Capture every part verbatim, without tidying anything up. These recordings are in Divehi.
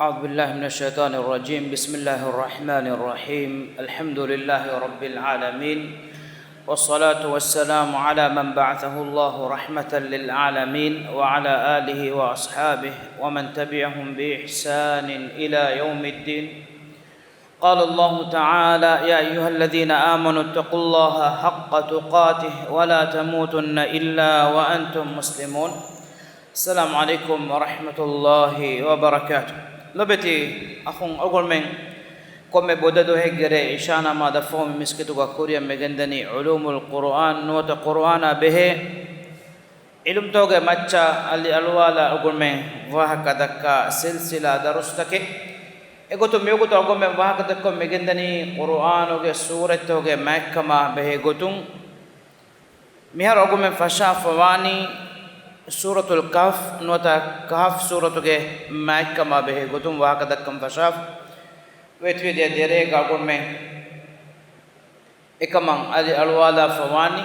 أعوذ بالله من الشيطان الرجيم. بسم الله الرحمن الرحيم. الحمد لله رب العالمين. والصلاة والسلام على من بعثه الله رحمة للعالمين وعلى آله وأصحابه ومن تبعهم بإحسان إلى يوم الدين. قال الله تعالى: يا أيها الذين آمنوا اتقوا الله حق تقاته ولا تموتن إلا وأنتم مسلمون. السلام عليكم ورحمة الله وبركاته. ލޮބެތި އަޚުން އަޅުގަނޑުމެން ކޮންމެ ބުދަ ދުވަހެއްގެ ރޭ އިޝާ ނަމާދަށް ފަހު މި މިސްކިތުގަ ކުރިއަށް މިގެންދަނީ ޢުލޫމުލް ޤުރުއާން ނުވަތަ ޤުރުއާނާ ބެހޭ ޢިލްމުތަކުގެ މައްޗަށް އަލި އަޅުވާލާ އަޅުގަނޑުމެން ވާހަކަ ދައްކާ ސިލްސިލާ ދަރުސްތަކެއް. އެގޮތުން މިވަގުތު އަޅުގަނޑުމެން ވާހަކަ ދައްކަމުން މިގެންދަނީ ޤުރުއާނުގެ ސޫރަތްތަކުގެ މާތްކަމާ ބެހޭ ގޮތުން. މިހާރު އަޅުގަނޑުމެން ފަށާފަވާނީ ސޫރަތުލް ކަހްފް ނުވަތަ ކަހްފް ސޫރަތުގެ މާތްކަމާ ބެހޭ ގޮތުން ވާހަކަ ދައްކަން ފަށާފަ. ވެތިވެދިޔަ ދެރޭގަ އަޅުގަނޑުމެން އެކަމަށް އަލި އަޅުވާލާފަވާނީ.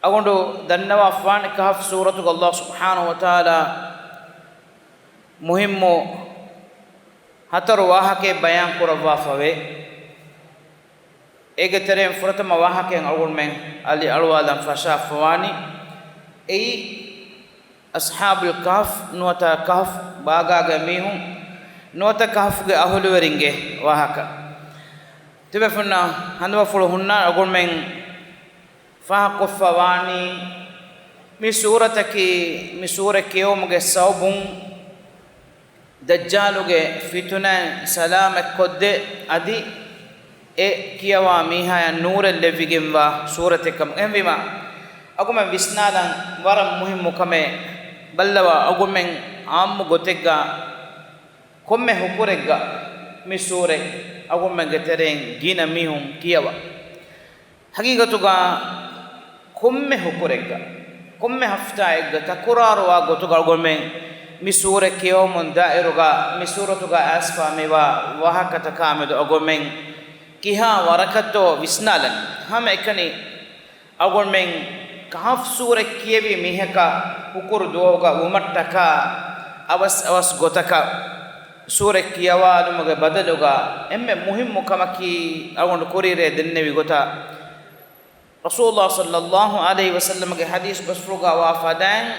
އަޅުގަނޑު ދަންނަވާފަވާނީ ކަހްފް ސޫރަތުގަ އައްލާހު ސުބްޙާނަހު ވަތަޢާލާ މުހިއްމު ހަތަރު ވާހަކައެއް ބަޔާން ކުރައްވާފަވޭ. އޭގެ ތެރެއިން ފުރަތަމަ ވާހަކައެއް އަޅުގަނޑުމެން އަލި އަޅުވާލަން ފަށާފަވާނީ. އެއީ އަޞްޙާބުލް ކަހްފް ނުވަތަ ކަހްފް ބާގާގެ މީހުން ނުވަތަ ކަހްފްގެ އަހުލުވެރިންގެ ވާހަކަ. ތިބޭފުޅުންނަށް ހަނދުމަފުޅު ހުންނާނެ އަޅުގަނޑުމެން ފާހަގަކޮށްފަވާނީ މި ސޫރަތަކީ މި ސޫރަ ކިޔެވުމުގެ ސަބަބުން ދައްޖާލުގެ ފިތުނައިން ސަލާމަތްކޮށްދޭ އަދި އެ ކިޔަވާ މީހާޔަށް ނޫރެއް ލެއްވިގެންވާ ސޫރަތެއްކަމަށް. އެހެންވީމާ، އަޅުގަނޑުމެން ވިސްނާލަން ވަރަށް މުހިއްމު ކަމެއް. ބައްލަވާ، އަޅުގަނޑުމެން އާއްމު ގޮތެއްގަ ކޮންމެ ހުކުރެއްގަ މި ސޫރަތް އަޅުގަނޑުމެންގެ ތެރެއިން ގިނަ މީހުން ކިޔަވާ. ހަގީގަތުގަ ކޮންމެ ހުކުރެއްގަ، ކޮންމެ ހަފްތާއެއްގަ ތަކުރާރުވާ ގޮތުގަ އަޅުގަނޑުމެން މި ސޫރަ ކިޔަވަމުން ދާއިރުގަ މި ސޫރަތުގަ އައިސްފާ މިވާ ވާހަކަތަކާމެދު އަޅުގަނޑުމެން ކިހާ ވަރަކަށްތޯ ވިސްނާލަން. ހަމައެކަނި އަޅުގަނޑުމެން ކަހްފް ސޫރަ ކިޔެވި މީހަކަށް ހުކުރު ދުވަހުގަ ވުމަށްޓަކާ އަވަސް އަވަސް ގޮތަކަށް ސޫރަ ކިޔަވާލުމުގެ ބަދަލުގަ އެންމެ މުހިއްމު ކަމަކީ އަޅުގަނޑު ކުރީރޭ ދެންނެވި ގޮތަށް ރަސޫލުﷲ ޞައްލަﷲ ޢަލައިހި ވަސައްލަމަގެ ޙަދީޘް ބަސްފުޅުގަ ވާ ފަދައިން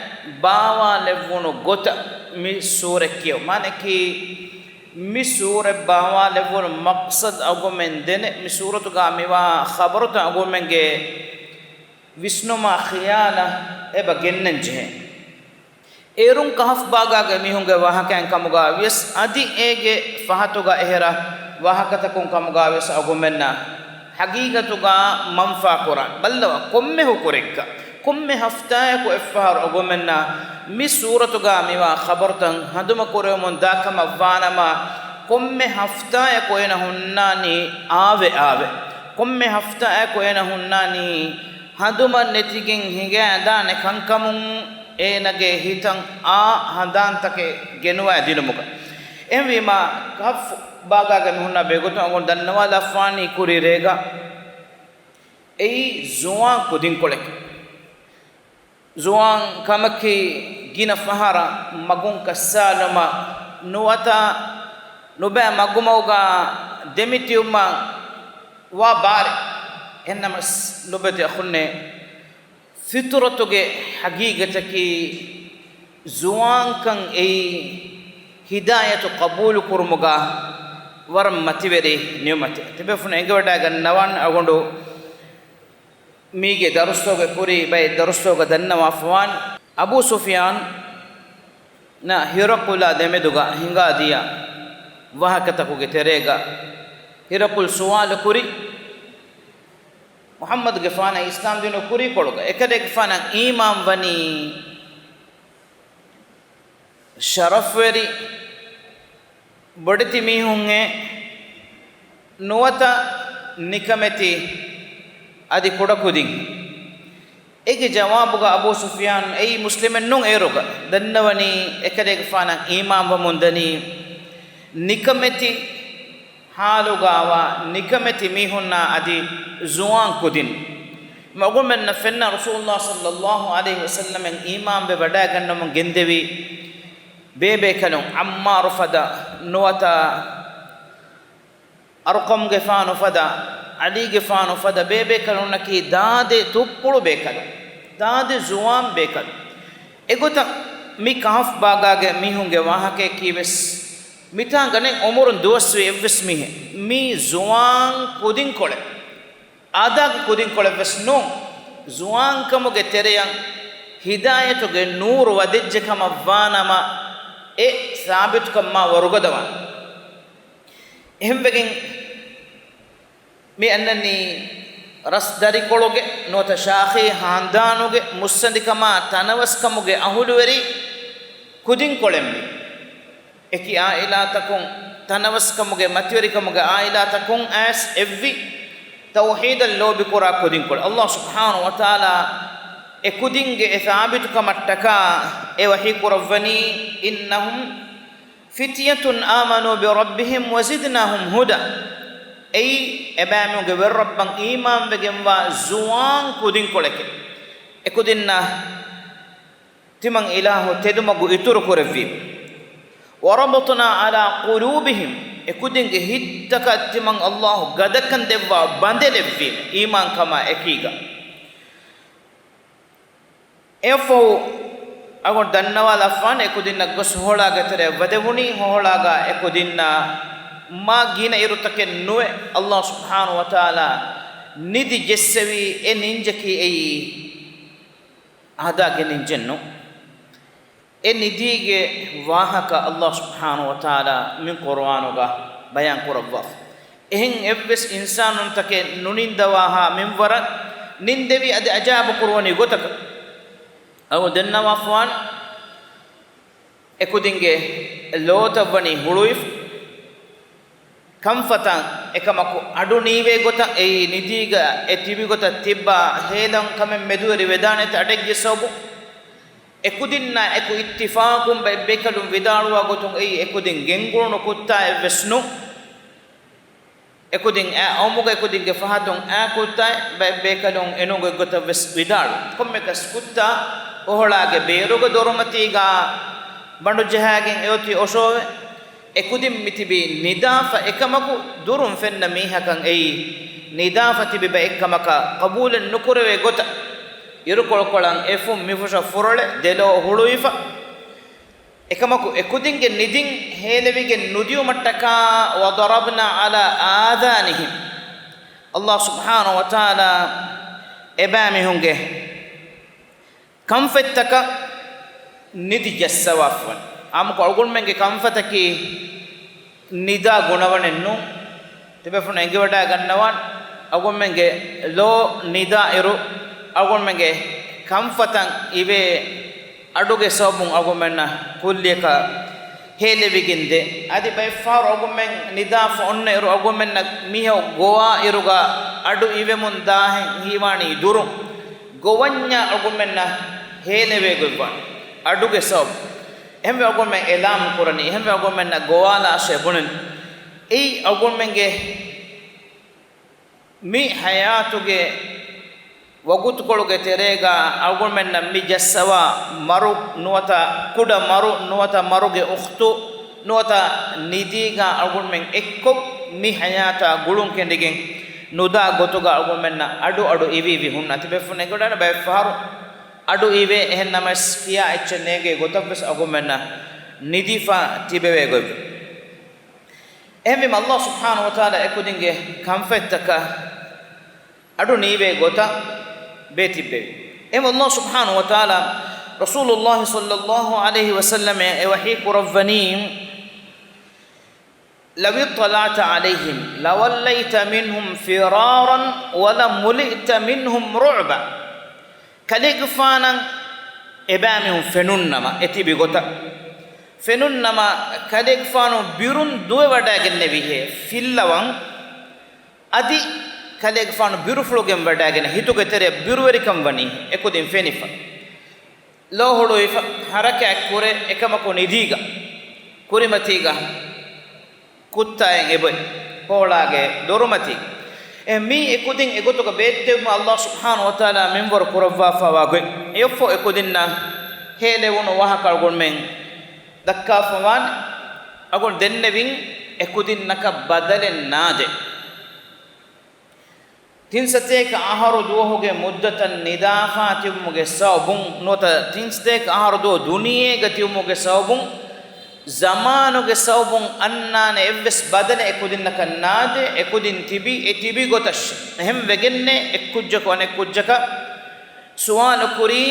ބާވާލެއްވުނު ގޮތަށް މި ސޫރަ ކިޔެވުން. މާނައަކީ މި ސޫރަ ބާވާލެއްވުނު މަޤްޞަދު އަޅުގަނޑުމެން ދެނެ މި ސޫރަތުގަ މިވާ ޚަބަރުތައް އަޅުގަނޑުމެންގެ ވިސްނުމާ ޚިޔާލަށް އެބަ ގެންނަން ޖެހޭ. އޭރުން ކަހްފް ބާގާގެ މީހުންގެ ވާހަކައިން ކަމުގަ ވިޔަސް އަދި އޭގެ ފަހަތުގަ އެހެރަ ވާހަކަތަކުން ކަމުގަ ވިޔަސް އަޅުގަނޑުމެންނަށް ހަގީގަތުގަ މަންފާ ކުރާނެ. ބައްލަވާ، ކޮންމެ ހުކުރެއްގަ، ކޮންމެ ހަފްތާއަކު އެއްފަހަރު އަޅުގަނޑުމެންނަށް މި ސޫރަތުގަ މިވާ ޚަބަރުތައް ހަނދުމަ ކުރެވެމުން ދާ ކަމަށް ވާނަމަ، ކޮންމެ ހަފްތާއަކު އޭނަ ހުންނާނީ އާވެ އާވެ. ކޮންމެ ހަފްތާއަކު އޭނަ ހުންނާނީ ހަނދުމަ ނެތިގެން ހިނގައިދާނެ ކަންކަމުން އޭނަގެ ހިތަށް އާ ހަނދާންތަކެއް ގެނުވައި ދިނުމުގަ. އެހެންވީމާ، ކަހްފް ބާގާގެ މީހުންނާ ބެހޭގޮތުން އަޅުގަނޑު ދަންނަވާލާފާނީ ކުރީ ރޭގަ އެއީ ޒުވާން ކުދިންކޮޅެކޭ. ޒުވާން ކަމަކީ ގިނަ ފަހަރަށް މަގުން ކައްސާލުމަށް ނުވަތަ ނުބައި މަގުމަގުގަ ދެމިތިއުމަށް ވާ ބާރެއް. އެހެންނަމަސް ލޮބެތި އަޚުންނޭ، ފިޠުރަތުގެ ހަގީގަތަކީ ޒުވާންކަން އެއީ ހިދާޔަތު ޤަބޫލުކުރުމުގަ ވަރަށް މަތިވެރި ނިޢުމަތެއް. ތިބޭފުޅުން އެނގިވަޑައިގަންނަވާން އަޅުގަނޑު މީގެ ދަރުސްތަކުގެ ކުރީ ބައެއް ދަރުސްތަކުގަ ދަންނަވާފަވާން، އަބޫ ސުފިޔާން ނަ ހިރަޤުލާ ދެމެދުގަ ހިނގާދިޔަ ވާހަކަތަކުގެ ތެރޭގަ ހިރަޤުލް ސުވާލު ކުރި، މުޙައްމަދުގެފާނަށް އިސްލާމް ދީނު ކުރީކޮޅުގަ އެކަލޭގެފާނަށް އީމާން ވަނީ ޝަރަފްވެރި ބޮޑެތި މީހުންހޭ ނުވަތަ ނިކަމެތި އަދި ކުޑަކުދިން؟ އޭގެ ޖަވާބުގަ އަބޫ ސުފިޔާން އެއީ މުސްލިމެއް ނޫން އޭރުގަ ދަންނަވަނީ އެކަލޭގެފާނަށް އީމާންވަމުންދަނީ ނިކަމެތި ޙާލުގައިވާ ނިކަމެތި މީހުންނާ އަދި ޒުވާން ކުދިން. އަޅުގަނޑުމެންނަށް ފެންނަ ރަސޫލުﷲ ޞައްލަﷲ ޢަލައިހި ވަސައްލަމައަށް އީމާންވެ ވަޑައިގަންނަމުން ގެންދެވި ބޭބޭކަލުން ޢައްމާރު ފަދަ ނުވަތަ އަރުޤަމްގެފާނު ފަދަ، ޢަލީގެފާނު ފަދަ ބޭބޭކަލުންނަކީ ދާދެ ތުއްޕުޅު ބޭކަލުން، ދާދެ ޒުވާން ބޭކަލުން. އެގޮތަށް މި ކަހަފް ބާގާގެ މީހުންގެ ވާހަކަޔަކީވެސް މިތާނގަނެ އުމުރުން ދުވަސްވީ އެއްވެސް މީހެއް މީ ޒުވާން ކުދިންކޮޅެއް. އާދާގެ ކުދިންކޮޅެއްވެސް ނޫން. ޒުވާންކަމުގެ ތެރެޔަށް ހިދާޔަތުގެ ނޫރު ވަދެއްޖެ ކަމަށް ވާނަމަ، އެ ސާބިތުކަން މާ ވަރުގަދަވާނެ. އެހެންވެގެން މި އަންނަނީ ރަސް ދަރިކޮޅުގެ ނުވަތަ ޝާޚީ ހާނދާނުގެ މުއްސަނދިކަމާ ތަނަވަސްކަމުގެ އަހުލުވެރި ކުދިންކޮޅެއް މީ. އެކި އާއިލާތަކުން ތަނަވަސްކަމުގެ މަތިވެރިކަމުގެ އާއިލާތަކުން އައިސް އެއްވި ތައުޙީދަށް ލޯބިކުރާ ކުދިންކޮޅެއް. އައްލާހު ސުބްޙާނަހު ވަތަޢާލާ އެ ކުދިންގެ އެ ސާބިތުކަމަށްޓަކާ އެ ވަޙީ ކުރައްވަނީ، إنهم فتية آمنوا بربهم وزدناهم هدى. އެއީ އެބައިމީހުންގެ ވެރިރައްބަށް އީމާންވެގެންވާ ޒުވާން ކުދިންކޮޅެކޭ. އެކުދިންނަށް ތިމަން އިލާހު ތެދުމަގު އިތުރު ކުރެއްވީމެ. وربطنا على قلوبهم، އެކުދިންގެ ހިތްތަކަށް ތިމަން އައްލާހު ގަދަކަން ދެއްވާ ބަނދެލެއްވީމެ އީމާންކަމާ އެކީގަ. އެއަށްފަހު އަޅުގަނޑު ދަންނަވާލައްވާނެ އެކުދިންނަށް ގޮސް ހޮހޮޅާގެ ތެރެއަށް ވަދެވުނީ، ހޮހޮޅާގާ އެކުދިންނާ މާ ގިނަ އިރުތަކެއް ނުވެ، އައްލާހު ސުބްޙާނަހު ވަތަޢާލާ ނިދި ޖެއްސެވީ އެ ނިންޖަކީ އެއީ އާދާގެ ނިންޖެއް ނޫން. އެ ނިދީގެ ވާހަކަ އައްލާހު ސުބްޙާނަހު ވަތަޢާލާ މި ޤުރުއާނުގަ ބަޔާން ކުރައްވާފަ. އެހެން އެއްވެސް އިންސާނުންތަކެއް ނުނިންދަވާހާ މިންވަރަށް ނިންދެވި އަދި އަޖާއިބު ކުރުވަނީ ގޮތަކަށް. އަޅުގަނޑު ދެންނަވާފަވާނެ. އެކުދިންގެ ލޯތައް ވަނީ ހުޅުވިފަ. ކަންފަތަށް އެކަމަކު އަޑު ނީވޭ ގޮތަށް އެއީ ނިދީގަ އެ ތިބި ގޮތަށް ތިއްބާ ހޭލަން ކަމެއް މެދުވެރި ވެދާނެތަ އަޑެއްގެ ސަބަބުން. އެކުދިންނާ އެކު އިއްތިފާޤުން ބައެއް ބޭކަލުން ވިދާޅުވާ ގޮތުން އެއީ އެކުދިން ގެންގުޅުނު ކުއްތާއެއްވެސް ނޫން. އެކުދިން އައި އައުމުގަ އެކުދިންގެ ފަހަތުން އައި ކުއްތާއެއް ބައެއް ބޭކަލުން އެނޫން އެއްގޮތަށްވެސް ވިދާޅު. ކޮންމެކަސް ކުއްތާ ހޮހޮޅާގެ ބޭރުގަ ދޮރުމަތީގާ ބަނޑުޖަހާގެން އެއޮތީ އޮށޯވެ. އެކުދިން މިތިބީ ނިދާފަ އެކަމަކު ދުރުން ފެންނަ މީހަކަށް އެއީ ނިދާފަ ތިބި ބައެއްކަމަކަށް ޤަބޫލެއް ނުކުރެވޭ ގޮތަށް. އިރުކޮޅުކޮޅަށް އެފުށް މިފުށަށް ފުރޮޅެ ދެލޯ ހުޅުވިފަ. އެކަމަކު އެކުދިންގެ ނިދިން ހޭލެވިގެން ނުދިޔުމަށްޓަކާ، وضربنا على آذانهم. އައްލާހު ސުބްޙާނަހު ވަތަޢާލާ އެބައިމީހުންގެ ކަންފަތްތަކަށް ނިދި ޖައްސަވާފަވަން. އާއްމުކޮށް އަޅުގަނޑުމެންގެ ކަންފަތަކީ ނިދާ ގުނަވަނެއް ނޫން. ތިބޭފުޅުން އެނގިވަޑައިގަންނަވާން، އަޅުގަނޑުމެންގެ ލޯ ނިދާ އިރު، އަޅުގަނޑުމެންގެ ކަންފަތަށް އިވޭ އަޑުގެ ސަބަބުން އަޅުގަނޑުމެންނަށް ކުއްލިއަކަށް ހޭލެވިގެންދޭ. އަދި ބައެއްފަހަރު އަޅުގަނޑުމެން ނިދާފަ އޮންނަ އިރު އަޅުގަނޑުމެންނަށް މީހަކު ގޮވާ އިރުގަ އަޑު އިވެމުން ދާހެން ހީވާނީ ދުރުން. ގޮވަންޏާ އަޅުގަނޑުމެންނަށް ހޭލެވޭ ގޮތްވާނެ އަޑުގެ ސަބަބު. އެހެންވެ އަޅުގަނޑުމެން އިޢުލާން ކުރަނީ. އެހެންވެ އަޅުގަނޑުމެންނަށް ގޮވާލާށޭ ބުނަނީ. އެއީ އަޅުގަނޑުމެންގެ މި ޙަޔާތުގެ ވަގުތުކޮޅުގެ ތެރޭގަ އަޅުގަނޑުމެންނަށް މި ޖައްސަވާ މަރު ނުވަތަ ކުޑަ މަރު ނުވަތަ މަރުގެ އުޚްތު ނުވަތަ ނިދީގަ އަޅުގަނޑުމެން އެއްކޮށް މި ޙަޔާތާ ގުޅުން ކެނޑިގެން ނުދާ ގޮތުގަ އަޅުގަނޑުމެންނަށް އަޑު އަޑު އިވި އިވި ހުންނަ. ތިބޭފުޅުން އެނގިވަޑައިގަންނަވާނެ ބައެއްފަހަރު އަޑު އިވޭ، އެހެން ނަމަވެސް ކިޔާ އެއްޗެއް ނޭނގޭ ގޮތަށްވެސް އަޅުގަނޑުމެންނަށް ނިދިފަ ތިބެވޭ ގޮތްވެ. އެހެންވީމަ އައްލާހު ސުބްޙާނަހު ވަތަޢާލާ އެކުދިންގެ ކަންފަތްތަކަށް އަޑު ނީވޭ ގޮތަށް ބޭ ތިއްބެވި. އެހެންވެ އައްލާހު ސުބްޙާނަހު ވަތަޢާލާ ރަސޫލުﷲ ޞައްލަﷲު ޢަލައިހި ވަސައްލަމަށް އެ ވަޙީ ކުރައްވަނީ، لو اطلعت عليهم لوليت منهم فرارا ولملئت منهم رعبا. ކަލޭގެފާނަށް އެބައިމީހުން ފެނުންނަމަ، އެ ތިބި ގޮތަށް ފެނުންނަމަ، ކަލޭގެފާނު ބިރުން ދުވެވަޑައިގެންނެވިހޭ ފިއްލަވަން. އަދި ކަލޭގެފާނު ބިރުފުޅުގެން ވަޑައިގެން ހިތުގެ ތެރެއަށް ބިރުވެރިކަން ވަނީ އެކުދިން ފެނިފަ. ލޯ ހުޅުވިފަ، ހަރަކާތް ކުރޭ، އެކަމަކު ނިދީގަ، ކުރިމަތީގަ ކުއްތާއެއް އެބޮތް، ހޮހޮޅާގެ ދޮރުމަތީ. އެ މީ އެކުދިން އެގޮތުގަ ބޭތިއްބެވުމަށް އައްލާހު ސުބްޙާނަހު ވަތަޢާލާ މިންވަރު ކުރައްވާފަވާ ގޮތް. އެއަށްފަހު އެކުދިންނަށް ހޭލެވުނު ވާހަކަ އަޅުގަނޑުމެން ދައްކާފަވާނެ. އަގުން ދެންނެވިން އެކުދިންނަކަށް ބަދަލެއް ނާދޭ. ތިން ސަތޭކަ އަހަރު ދުވަހުގެ މުއްދަތަށް ނިދާފާ ތިބުމުގެ ސަބަބުން ނުވަތަ ތިން ސަތޭކަ އަހަރު ދުވަހު ދުނިޔޭގަ ތިބުމުގެ ސަބަބުން، ޒަމާނުގެ ސަބަބުން އަންނާނެ އެއްވެސް ބަދަލެއް އެކުދިންނަކަށް ނާދޭ. އެކުދިން ތިބީ އެ ތިބި ގޮތަށް. އެހެން ވެގެންނޭ އެއްކުއްޖަކު އަނެއްކުއްޖަކަށް ސުވާލު ކުރީ،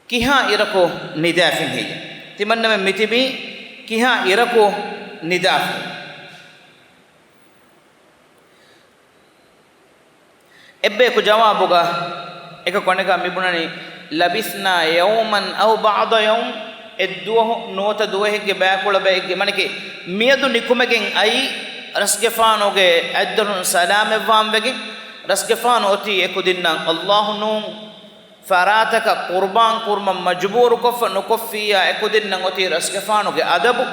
ކިހާ އިރަކު ނިދާފިން ހެއްޔެވެ؟ ތިމަންނަމެން މިތިބީ ކިހާ އިރަކު ނިދާފިން؟ އެއްބަޔަކު ޖަވާބުގަ އެކަކު އަނެކާ މިބުނަނީ، "لبثنا يوما أو بعض يوم." އެއްދުވަހު ނުވަތަ ދުވަހެއްގެ ބައިކުޅަ ބައެއްގެ މަނިކެ މިއަދު ނިކުމެގެން އައީ، ރަސްގެފާނުގެ އަތްދަށުން ސަލާމަތްވާން ވެގެން، ރަސްގެފާނު އޮތީ އެކުދިންނަށް އައްލާހު ނޫން ފަރާތަކަށް ޤުރްބާން ކުރުމަށް މަޖުބޫރުކޮށްފަ ނުކޮށްފިއްޔާ އެކުދިންނަށް އޮތީ ރަސްގެފާނުގެ އަދަބު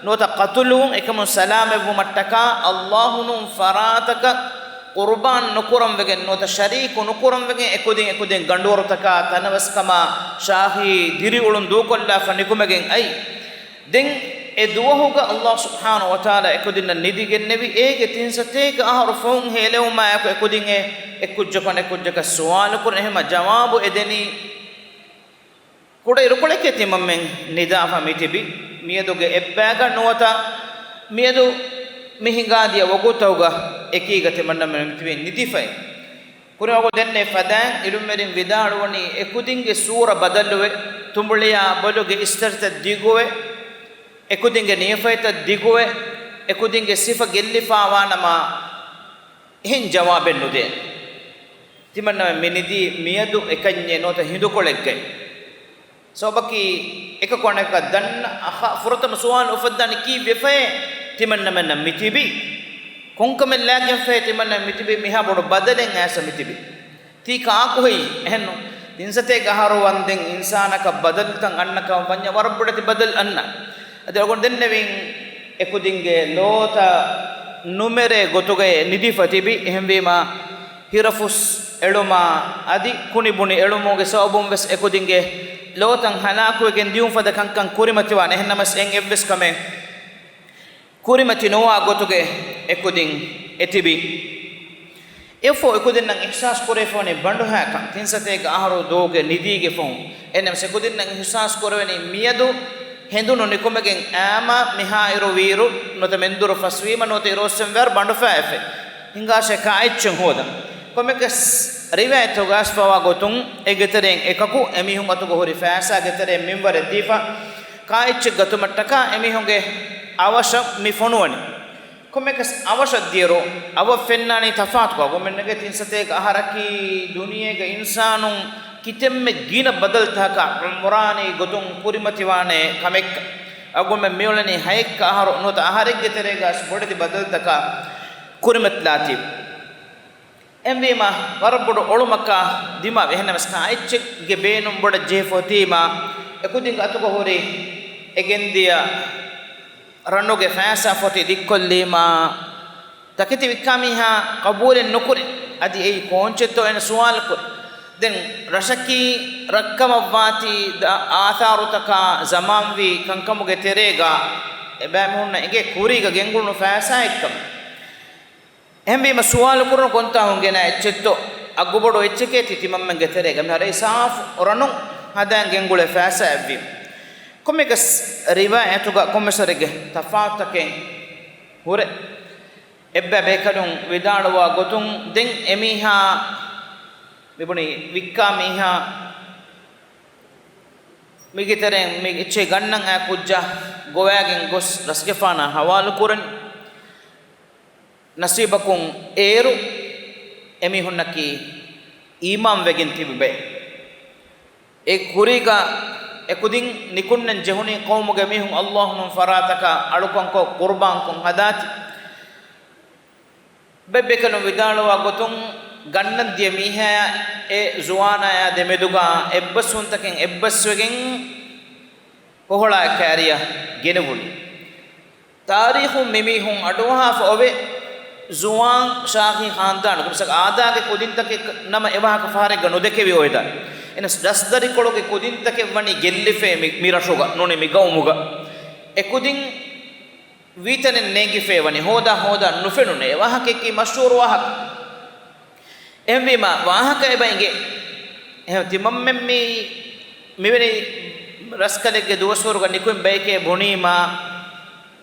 ނުވަތަ ޤަތުލުވުން އެކަމުން ސަލާމަތްވުމަށްޓަކާ އައްލާހު ނޫން ފަރާތަކަށް ޤުރްބާން ނުކުރަން ވެގެން ނުވަތަ ޝަރީކު ނުކުރަން ވެގެން އެކުދިން އެކުދިން ގަނޑުވަރުތަކާ ތަނަވަސްކަމާ ޝާހީ ދިރިއުޅުން ދޫކޮށްލާފަ ނިކުމެގެން އައީ. ދެން އެ ދުވަހުގަ އައްލާހު ސުބްޙާނަހު ވަތަޢާލާ އެކުދިންނަށް ނިދިގެންނެވި، އޭގެ ތިން ސަތޭކަ އަހަރު ފަހުން ހޭލެވުމާއެކު އެކުދިން އެ އެއްކުއްޖަކު އަނެއްކުއްޖަކަށް ސުވާލުކުރި. އެހެމަ ޖަވާބު އެދެނީ، ކުޑަ އިރުކޮޅެކޭ ތިމަންމެން ނިދާފަ މިތިބި، މިއަދުގެ އެއްބައިގަ ނުވަތަ މިއަދު މި ހިނގާދިޔަ ވަގުތަކުގަ އެކީގަ ތިމަންނަމެން މިތިބީ ނިދިފައި. ކުރިމަގު ދެންނެވި ފަދައިން ޢިލްމުވެރިން ވިދާޅުވަނީ، އެކުދިންގެ ސޫރަ ބަދަލުވެ، ތުނބުޅިއާ ބޮލުގެ އިސްތަށިތައް ދިގުވެ، އެކުދިންގެ ނިޔަފަތްތައް ދިގުވެ، އެކުދިންގެ ސިފަ ގެއްލިފާވާނަމަ، އެހެން ޖަވާބެއް ނުދޭނެ. ތިމަންނަމެން މި ނިދީ މިއަދު އެކަންޏެއް ނުވަތަ ހިނދުކޮޅެއްގައި. ސަބަބަކީ، އެކަކު އަނެކަކަށް ދަންނަ އަހަ، ފުރަތަމަ ސުވާލު އުފައްދާނީ ކީއްވެފައޭ ތިމަންނަމެންނަށް މިތިބީ؟ ކޮންކަމެއް ލާގެންފައޭ ތިމަންނަމެން މިތިބީ މިހާ ބޮޑު ބަދަލެއް އައިސް މިތިބީ؟ ތީ ކާކު ހެއްޔެވެ؟ އެހެންނު. ތިން ސަތޭކަ އަހަރު ވަންދެން އިންސާނަކަށް ބަދަލުތައް އަންނަ ކަމަށް ވަންޏާ ވަރަށް ބޮޑެތި ބަދަލު އަންނާނެ. އަދި އަޅުގަނޑު ދެންނެވިން އެކުދިންގެ ލޯތައް ނުމެރޭ ގޮތުގައި ނިދިފަ ތިބި. އެހެންވީމާ، ހިރަފުސް އެޅުމާ އަދި ކުނިބުނި އެޅުމުގެ ސަބަބުން ވެސް އެކުދިންގެ ލޯތައް ހަލާކުވެގެން ދިޔުން ފަދަ ކަންކަން ކުރިމަތިވާނެ. އެހެންނަމަވެސް އެއްވެސް ކަމެއް ކުރިމަތި ނުވާ ގޮތުގައި އެކުދިން އެތިބި. އެއަށްފަހު އެކުދިންނަށް އިޙްސާސް ކުރެވިފަވަނީ ބަނޑުހައިކަން. ތިން ސަތޭކަ އަހަރު ދުވަހުގެ ނިދީގެ ފަހުން. އެހެންނަމަވެސް އެކުދިންނަށް އިޙްސާސް ކުރެވެނީ މިއަދު ހެނދުނު ނިކުމެގެން އައިމާ މިހާއިރު ވީއިރު ނުވަތަ މެންދުރު ފަސްވީމަ ނުވަތަ އިރުއޮއްސެންވާއިރު ބަނޑުފައިވެފަ. ހިނގާށޭ ކާއެއްޗެއް ހޯދަން. ކޮންމެއަކަސް ރިވާޔަތުގަ އައިސްފަވާ ގޮތުން އޭގެތެރެއިން އެކަކު އެމީހުން އަތުގަ ހުރި ފައިސާގެ ތެރެއިން މިންވަރެއް ދީފަ ކާއެއްޗެއް ގަތުމަށްޓަކާ އެމީހުންގެ އަވަށަށް މި ފޮނުވަނީ. ކޮންމެއަކަސް އަވަށަށް ދިޔައިރު އަވަށް ފެންނާނީ ތަފާތުކޮށް. އަޅުގަނޑުމެންގެ ތިން ސަތޭކަ އަހަރަކީ ދުނިޔޭގެ އިންސާނުން ކިތަންމެ ގިނަ ބަދަލުތަކަކާ ޢުމުރާނީ ގޮތުން ކުރިމަތިވާނެ ކަމެއް. އަޅުގަނޑުމެން މިއުޅެނީ ހައެއްކަ އަހަރު ނުވަތަ އަހަރެއްގެ ތެރޭގަ އައިސް ބޮޑެތި ބަދަލުތަކަށް ކުރިމަތިލާތީ. އެހެންވީމާ، ވަރަށް ބޮޑު އޮޅުމަކާ ދިމާވި. އެހެންނަމަވެސް ކާއެއްޗެއްގެ ބޭނުން ބޮޑަށް ޖެހިފަ އޮތީމާ، އެކުދިންގެ އަތުގަ ހުރި އެ ގެންދިޔަ ރަނުގެ ފައިސާ ފޮތި ދިއްކޮށްލީމާ، ތަކެތި ވިއްކާ މީހާ ޤަބޫލެއް ނުކުރި. އަދި އެއީ ކޯންޗެއްތޯ އޭނަ ސުވާލު ކުރި. ދެން ރަށަކީ ރަށްކަމަށްވާތީ ދަ-، އާސާރުތަކާ ޒަމާންވީ ކަންކަމުގެ ތެރޭގަ އެބައިމީހުންނަށް އެނގޭ ކުރީގަ ގެންގުޅުނު ފައިސާއެއްކަމަށް. އެހެންވީމަ ސުވާލު ކުރުނު ކޮންތާ ހުން ގެނައި އެއްޗެއްތޯ؟ އަގުބޮޑު އެއްޗެކޭ ތި ތިމަންމެންގެ ތެރޭގަ. މިހާރު އެއީ ސާފު ރަނުން ހަދާން ގެންގުޅޭ ފައިސާއެއްވީމަ. ކޮންމެއަކަސް ރިވާޔަތުގަ ކޮންމެސްވަރެއްގެ ތަފާތުތަކެއް ހުރޭ. އެއްބައި ބޭކަލުން ވިދާޅުވާ ގޮތުން ދެން އެމީހާ މިބުނި ވިއްކާ މީހާ މީގެ ތެރެއިން މި އެއްޗެއް ގަންނަން އައި ކުއްޖާ ގޮވައިގެން ގޮސް ރަސްގެފާނާ ހަވާލު ކުރަން. ނަސީބަކުން އޭރު އެމީހުންނަކީ އީމާންވެގެން ތިބި ބައެއް. އެ ކުރީގަ އެކުދިން ނިކުންނަން ޖެހުނީ ޤައުމުގެ މީހުން އައްލާހު ނޫން ފަރާތަކަށް އަޅުކަންކޮށް ޤުރުބާންކޮށް ހަދާތި. ބައެއް ބޭކަލުން ވިދާޅުވާ ގޮތުން ގަންނަން ދިޔަ މީހާޔާ އެ ޒުވާނާޔާ ދެމެދުގަ އެއްބަސްވުންތަކެއް އެއްބަސްވެގެން ކޮހޮޅާ ކައިރިއަށް ގެނެވުނީ. ތާރީޚުން މިމީހުން އަޑުއަހާފަ އޮވޭ ޒުވާން ޝާހީ ޚާންދާނުގެ މިސާލަކަށް އާދާގެ ކުދިންތަކެއް ނަމަ އެވާހަކަ ފަހަރެއްގަ ނުދެކެވި އޮވެދާނެ. އެހެނަސް ރަސްދަރިކޮޅުގެ ކުދިންތަކެއް ވަނީ ގެއްލިފައި މި، މި ރަށުގަ ނޫނީ މި ގައުމުގަ. އެ ކުދިން ވީތަނެއް ނޭނގިފައި ވަނީ ހޯދާ ހޯދާ ނުފެނުނޭ. އެ ވާހަކައަކީ މަޝްހޫރު ވާހަކަ. އެހެންވީމާ ވާހަކަ އެބަ އިނގޭ. އެހެން ތިމަންމެން މި، މިވެނި ރަސްކަލެއްގެ ދުވަސްވަރުގަ ނިކުތް ބަޔެކޭ ބުނީމާ،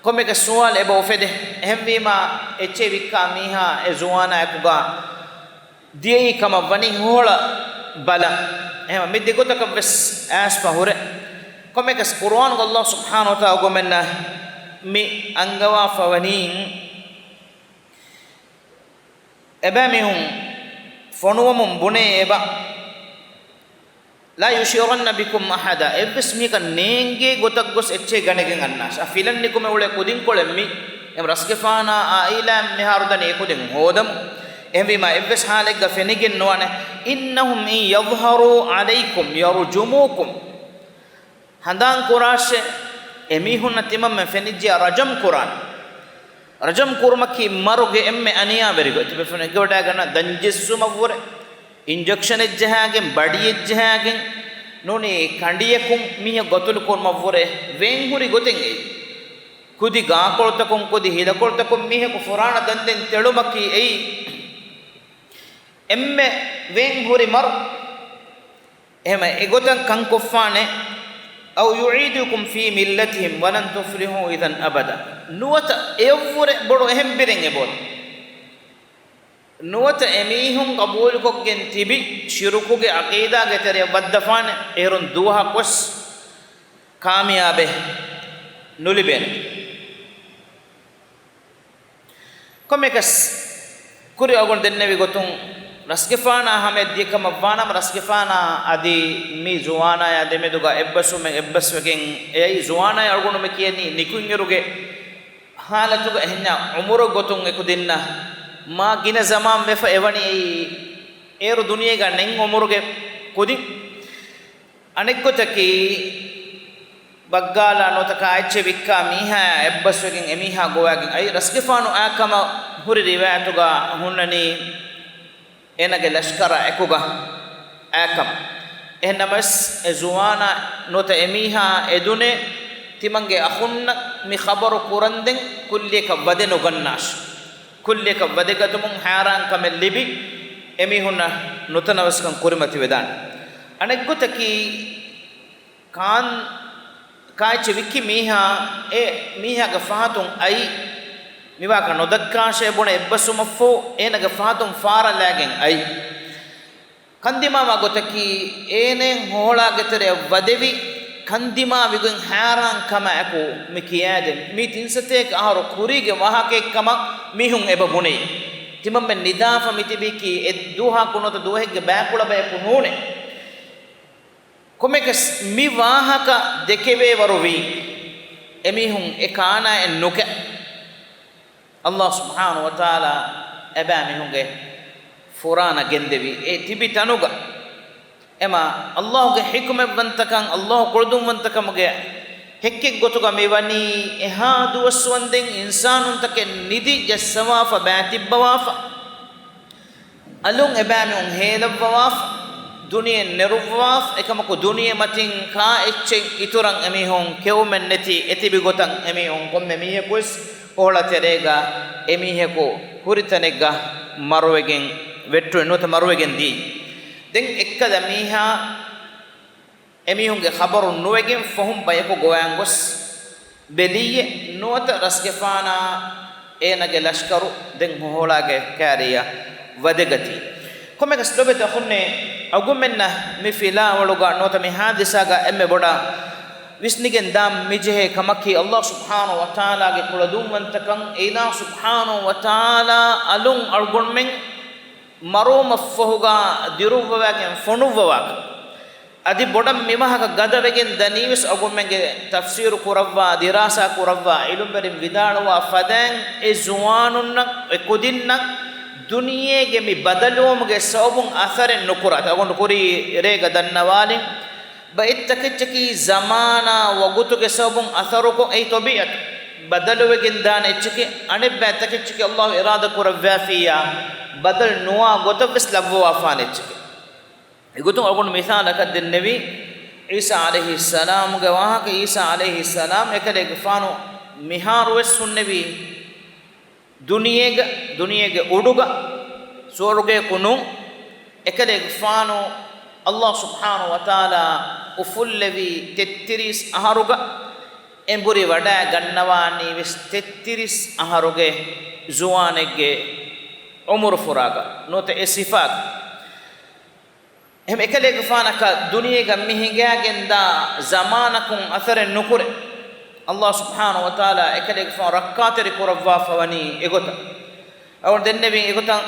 ކޮންމެއަކަސް ސުވާލު އެބަ އުފެދޭ. އެހެންވީމާ އެއްޗެއް ވިއްކާ މީހާ އެ ޒުވާނާއެކުގަ ދިޔައީ ކަމަށް ވަނީ ހުހޮޅަ ބަލަ. އެހެން މި ދެގޮތަކަށް ވެސް އައިސްފަ ހުރޭ. ކޮންމެއަކަސް ޤުރުއާނުގަ ﷲ ސުބްޙާނަހޫ ވަތަޢާލާ އަޅުގަނޑުމެންނަށް މި އަންގަވާފަ ވަނީ، އެބައިމީހުން ފޮނުވަމުން ބުނޭ އެބަ، لا يشيرن بكم أحدا، އެއްވެސް މީހަކަށް ނޭނގޭ ގޮތަށް ގޮސް އެއްޗެއް ގަނެގެން އަންނާށި. އަ، ފިލަން ނިކުމެ އުޅޭ ކުދިންކޮޅެއް މި. އެމް ރަސްގެފާނާ އާއިލާ މިހާރު ދަނީ އެކުދިން ހޯދަމު. އެހެންވީމާ އެއްވެސް ހާލެއްގަ ފެނިގެން ނުވާނެ. إنهم إن يظهروا عليكم يرجموكم. ހަނދާން ކުރާށޭ، އެމީހުންނަށް ތިމަންމެން ފެނިއްޖެޔާ ރަޖަމް ކުރާނެ. ރަޖަމް ކުރުމަކީ މަރުގެ އެންމެ އަނިޔާވެރި ގޮތް. ތިބޭފުޅުން އެނގިވަޑައިގަންނަވާ ދަންޖެއްސުމަށްވުރެ، އިންޖެކްޝަނެއް ޖަހާގެން، ބަޑިއެއް ޖަހާގެން، ނޫނީ ކަނޑިޔަކުން މީހެއް ގޮތުލު ކުރުމަށްވުރެ ވޭންހުރި ގޮތެއް އެއީ. ކުދި ގާކޮޅުތަކުން، ކުދި ހިލަކޮޅުތަކުން މީހަކު ފުރާނަ ދަންދެން ތެޅުމަކީ އެއީ އެންމެ ވޭންހުރި މަރު. އެހެމަ އެގޮތަށް ކަންކޮށްފާނެ. أو يعيدكم في ملتهم ولن تفلحوا إذا أبدا. ނުވަތަ އެއަށްވުރެ ބޮޑު އެހެން ބިރެއް އެބައޮތް. ނުވަތަ އެމީހުން ގަބޫލުކޮށްގެން ތިބި ޝިރުކުގެ އަޤީދާގެ ތެރެއަށް ވައްދަފާނެ. އޭރުން ދުވަހަކުވެސް ކާމިޔާބެއް ނުލިބޭނެ. ކޮންމެއަކަސް ކުރި އަޅުގަނޑު ދެންނެވި ގޮތުން، ރަސްގެފާނާ ހަމަޔަށް ދިޔަކަމަށް ވާނަމަ، ރަސްގެފާނާ އަދި މި ޒުވާނާޔާ ދެމެދުގަ އެއްބަސްވުމެއް އެއްބަސްވެގެން އެއީ، ޒުވާނާޔާ އަޅުގަނޑު މި ކިޔަނީ ނިކުތްއިރުގެ ހާލަތުގަ. އެހެންޏާ އުމުރު ގޮތުން އެކުދިންނަށް މާ ގިނަ ޒަމާން ވެފަ އެވަނީ އެއީ، އޭރު ދުނިޔޭގަ ނެތް އުމުރުގެ ކުދިން. އަނެއްގޮތަކީ، ބައްގާލާ ނުވަތަ ކާއެއްޗެއް ވިއްކާ މީހާޔާ އެއްބަސްވެގެން އެމީހާ ގޮވާގެން އައި. ރަސްގެފާނު އާކަމަށް ހުރި ރިވާޔަތުގަ ހުންނަނީ އޭނަގެ ލަޝްކަރާ އެކުގަ އާކަމަށް. އެހެންނަމަވެސް އެ ޒުވާނާ ނުވަތަ އެމީހާ އެދުނޭ ތިމަންގެ އަޚުންނަށް މި ޚަބަރު ކުރަންދެން ކުއްލިއަކަށް ވަދެ ނުގަންނާށި. ކުއްލިއަކަށް ވަދެގަތުމުން ހައިރާންކަމެއް ލިބި، އެމީހުންނަށް ނުތަނަވަސްކަން ކުރިމަތިވެދާނެ. އަނެއްގޮތަކީ، ކާން، ކާއެއްޗެއް ވިއްކި މީހާ އެ މީހާގެ ފަހަތުން އައި، މިވާހަކަ ނުދައްކާށޭ ބުނެ އެއްބަސްވުމަށްފަހު، އޭނަގެ ފަހަތުން ފާރަލާގެން އައި. ކަންދިމާވާ ގޮތަކީ، އޭނައަށް ހޮހޮޅާގެ ތެރެއަށް ވަދެވި، ކަންދިމާވިގޮތް ހައިރާން ކަމާއެކު މި ކިޔާދެން. މީ ތިން ސަތޭކަ އަހަރު ކުރީގެ ވާހަކައެއްކަމަށް މީހުން އެބަ ބުނެ. ތިމަންމެން ނިދާފަ މިތިބީކީ އެއްދުވަހަކު ނުވަތަ ދުވަހެއްގެ ބައިކުޅަ ބަޔަކު ނޫނޭ. ކޮންމެއަކަސް މި ވާހަކަ ދެކެވޭވަރު ވީ، އެމީހުން އެ ކާނާއެއް ނުކެ. ﷲ ސުބްޙާނަހޫ ވަތަޢާލާ އެބައިމީހުންގެ ފުރާނަ ގެންދެވީ އެ ތިބި ތަނުގަ. އެމާ، ﷲ ގެ ޙިކުމަތްވަންތަކަން، ﷲ ކުޅުދުންވަންތަކަމުގެ ހެއްކެއް ގޮތުގަ މިވަނީ އެހާ ދުވަސްވަންދެން އިންސާނުންތަކެއް ނިދި ޖައްސަވާފަ، ބައިތިއްބަވާފަ. އަލުން އެބައިމީހުން ހޭލައްވަވާފަ، ދުނިޔެ ނެރުއްވަވާފަ، އެކަމަކު ދުނިޔެމަތިން ކާ އެއްޗެއް އިތުރަށް އެމީހުން ކެއުމެއްނެތި އެތިބި ގޮތަށް އެމީހުން ކޮންމެ މީހަކުވެސް ހޮހޮޅަ ތެރޭގަ އެމީހަކު ހުރި ތަނެއްގަ މަރުވެގެން ވެއްޓުން ނުވަތަ މަރުވެގެން ދިޔައީ. ދެން އެއްކަލަ މީހާ އެމީހުންގެ ޚަބަރު ނުވެގެން ފަހުން ބަޔަކު ގޮވާން ގޮސް ބެލިއްޔެ ނުވަތަ ރަސްގެފާނާ އޭނަގެ ލަޝްކަރު ދެން ހޮހޮޅާގެ ކާރިއަށް ވަދެގަތީ. ކޮންމެއަކަސް ލޮބެތި އަޚުންނޭ، އަޅުގަނޑުމެންނަށް މި ފިލާވަޅުގަ ނުވަތަ މި ޙާދިސާގަ އެންމެ ބޮޑަށް ވިސްނިގެން ދާން މިޖެހޭ ކަމަކީ، ﷲ ސުބްޙާނަހޫ ވަތަޢާލާގެ ކުޅަދުންވަންތަކަން، އެ އިލާހު ސުބްޙާނަހޫ ވަތަޢާލާ އަލުން އަޅުގަނޑުމެން މަރުވުމަށްފަހުގަ ދިރުއްވަވާގެން ފޮނުއްވަވާކަން. އަދި ބޮޑަށް މިވާހަކަ ގަދަވެގެން ދަނީވެސް އަޅުގަނޑުމެންގެ ތަފްސީރު ކުރައްވާ، ދިރާސާ ކުރައްވާ އިލްމުވެރިން ވިދާޅުވާ ފަދައިން އެ ޒުވާނުންނަށް، އެ ކުދިންނަށް ދުނިޔޭގެ މި ބަދަލުވުމުގެ ސަބަބުން އަސަރެއް ނުކުރާތި. އަޅުގަނޑު ކުރީ ރޭގަ ދަންނަވާލިން. ބައެއްތަކެއްޗަކީ ޒަމާނާ ވަގުތުގެ ސަބަބުން އަސަރުކޮށް އެއީ ޠަބީޢަތު ބަދަލުވެގެން ދާނެ އެއްޗެކޭ. އަނެއްބައިތަކެއްޗަކީ ﷲ އިރާދަ ކުރައްވާފިއްޔާ ބަދަލު ނުވާ ގޮތަށްވެސް ލައްވަވާފާނެ އެއްޗެކޭ. އެގޮތުން އަޅުގަނޑު މިސާލަކަށް ދެންނެވީ ޢީސާ ޢަލައިހިއްސަލާމުގެ ވާހަކަ. ޢީސާ ޢަލައިހިއްސަލާމް އެކަލޭގެފާނު މިހާރުވެސް ހުންނެވީ ދުނިޔޭގަ، ދުނިޔޭގެ އުޑުގަ، ސުވަރުގެއަކު ނޫން. އެކަލޭގެފާނު ﷲ ސުބްޙާނަހޫ ވަތަޢާލާ އުފުއްލެވީ ތެއްތިރީސް އަހަރުގަ، އެނބުރި ވަޑައިގަންނަވާނީ ވެސް ތެއްތިރީސް އަހަރުގެ ޒުވާނެއްގެ އުމުރު ފުރާގަ ނުވަތަ އެ ސިފާގަ. އެހެން އެކަލޭގެފާނަކަށް ދުނިޔޭގަ މި ހިނގައިގެންދާ ޒަމާނަކުން އަސަރެއް ނުކުރޭ. ﷲ ސުބްޙާނަހޫ ވަތަޢާލާ އެކަލޭގެފާނު ރައްކާތެރި ކުރައްވާފަވަނީ އެގޮތަށް. އަޅުގަނޑު ދެންނެވިން އެގޮތަށް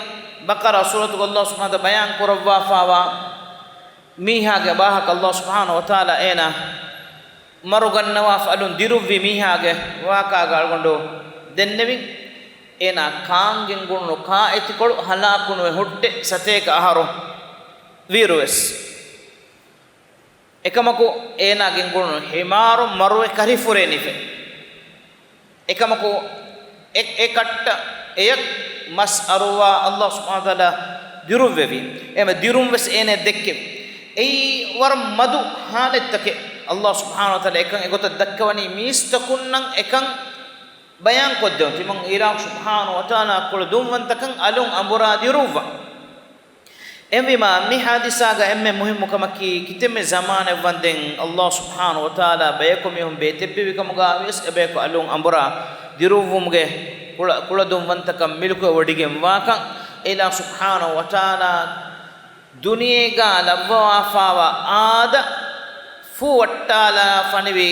ބަޤަރާ ސޫރަތުގަ ﷲ ސުބްޙާނަހޫ ވަތަޢާލާ ބަޔާން ކުރައްވާފަވާ މީހާގެ ވާހަކަ. ﷲ ސުބްޙާނަހޫ ވަތަޢާލާ އޭނާ މަރުގަންނަވާފަ އަލުން ދިރުއްވި މީހާގެ ވާހަކަ އަޅުގަނޑު ދެންނެވިން. އޭނާ ކާން ގެންގުޅުނު ކާއެތިކޮޅު ހަލާކުނުވެ ހުއްޓެ ސަތޭކަ އަހަރު ވީއިރުވެސް. އެކަމަކު އޭނާ ގެންގުޅުނު ހިމާރު މަރުވެ ކަރިފުރޭނިފެ. އެކަމަކު އެ، އެ ކައްޓަށް އެޔަށް މަސް އަރުވާ ﷲ ސުބްޙާނަހޫ ވަތަޢާލާ ދިރުއްވެވި. އެހެންވެ ދިރުން ވެސް އޭނަ ދެއްކެވި. އެއީ ވަރަށް މަދު ޙާލަތްތަކެއް. ﷲ ސުބްޙާނަހޫ ވަތަޢާލާ އެކަން އެގޮތަށް ދައްކަވަނީ މީސްތަކުންނަށް އެކަން ބަޔާންކޮށްދެވުން. ތިމަން އިލާހު ސުބްޙާނަހޫ ވަތަޢާލާ ކުޅަދުންވަންތަކަން އަލުން އަނބުރާ ދިރުއްވަން. އެހެންވީމާ، މި ޙާދިސާގަ އެންމެ މުހިއްމު ކަމަކީ، ކިތަންމެ ޒަމާނެއް ވަންދެން ﷲ ސުބްޙާނަހޫ ވަތަޢާލާ ބަޔަކު މީހުން ބޭތެއްބެވި ކަމުގަ ވިޔަސް އެބަޔަކު އަލުން އަނބުރާ ދިރުއްވުމުގެ ކުޅަ، ކުޅަދުންވަންތަކަން މިލުކުވެވޮޑިގެންވާކަން. އެ އިލާހު ސުބްޙާނަހޫ ވަތަޢާލާ ދުނިޔޭގަ ލައްވަވާފަވާ އާދަ ފޫ ވައްޓާލާފަނިވި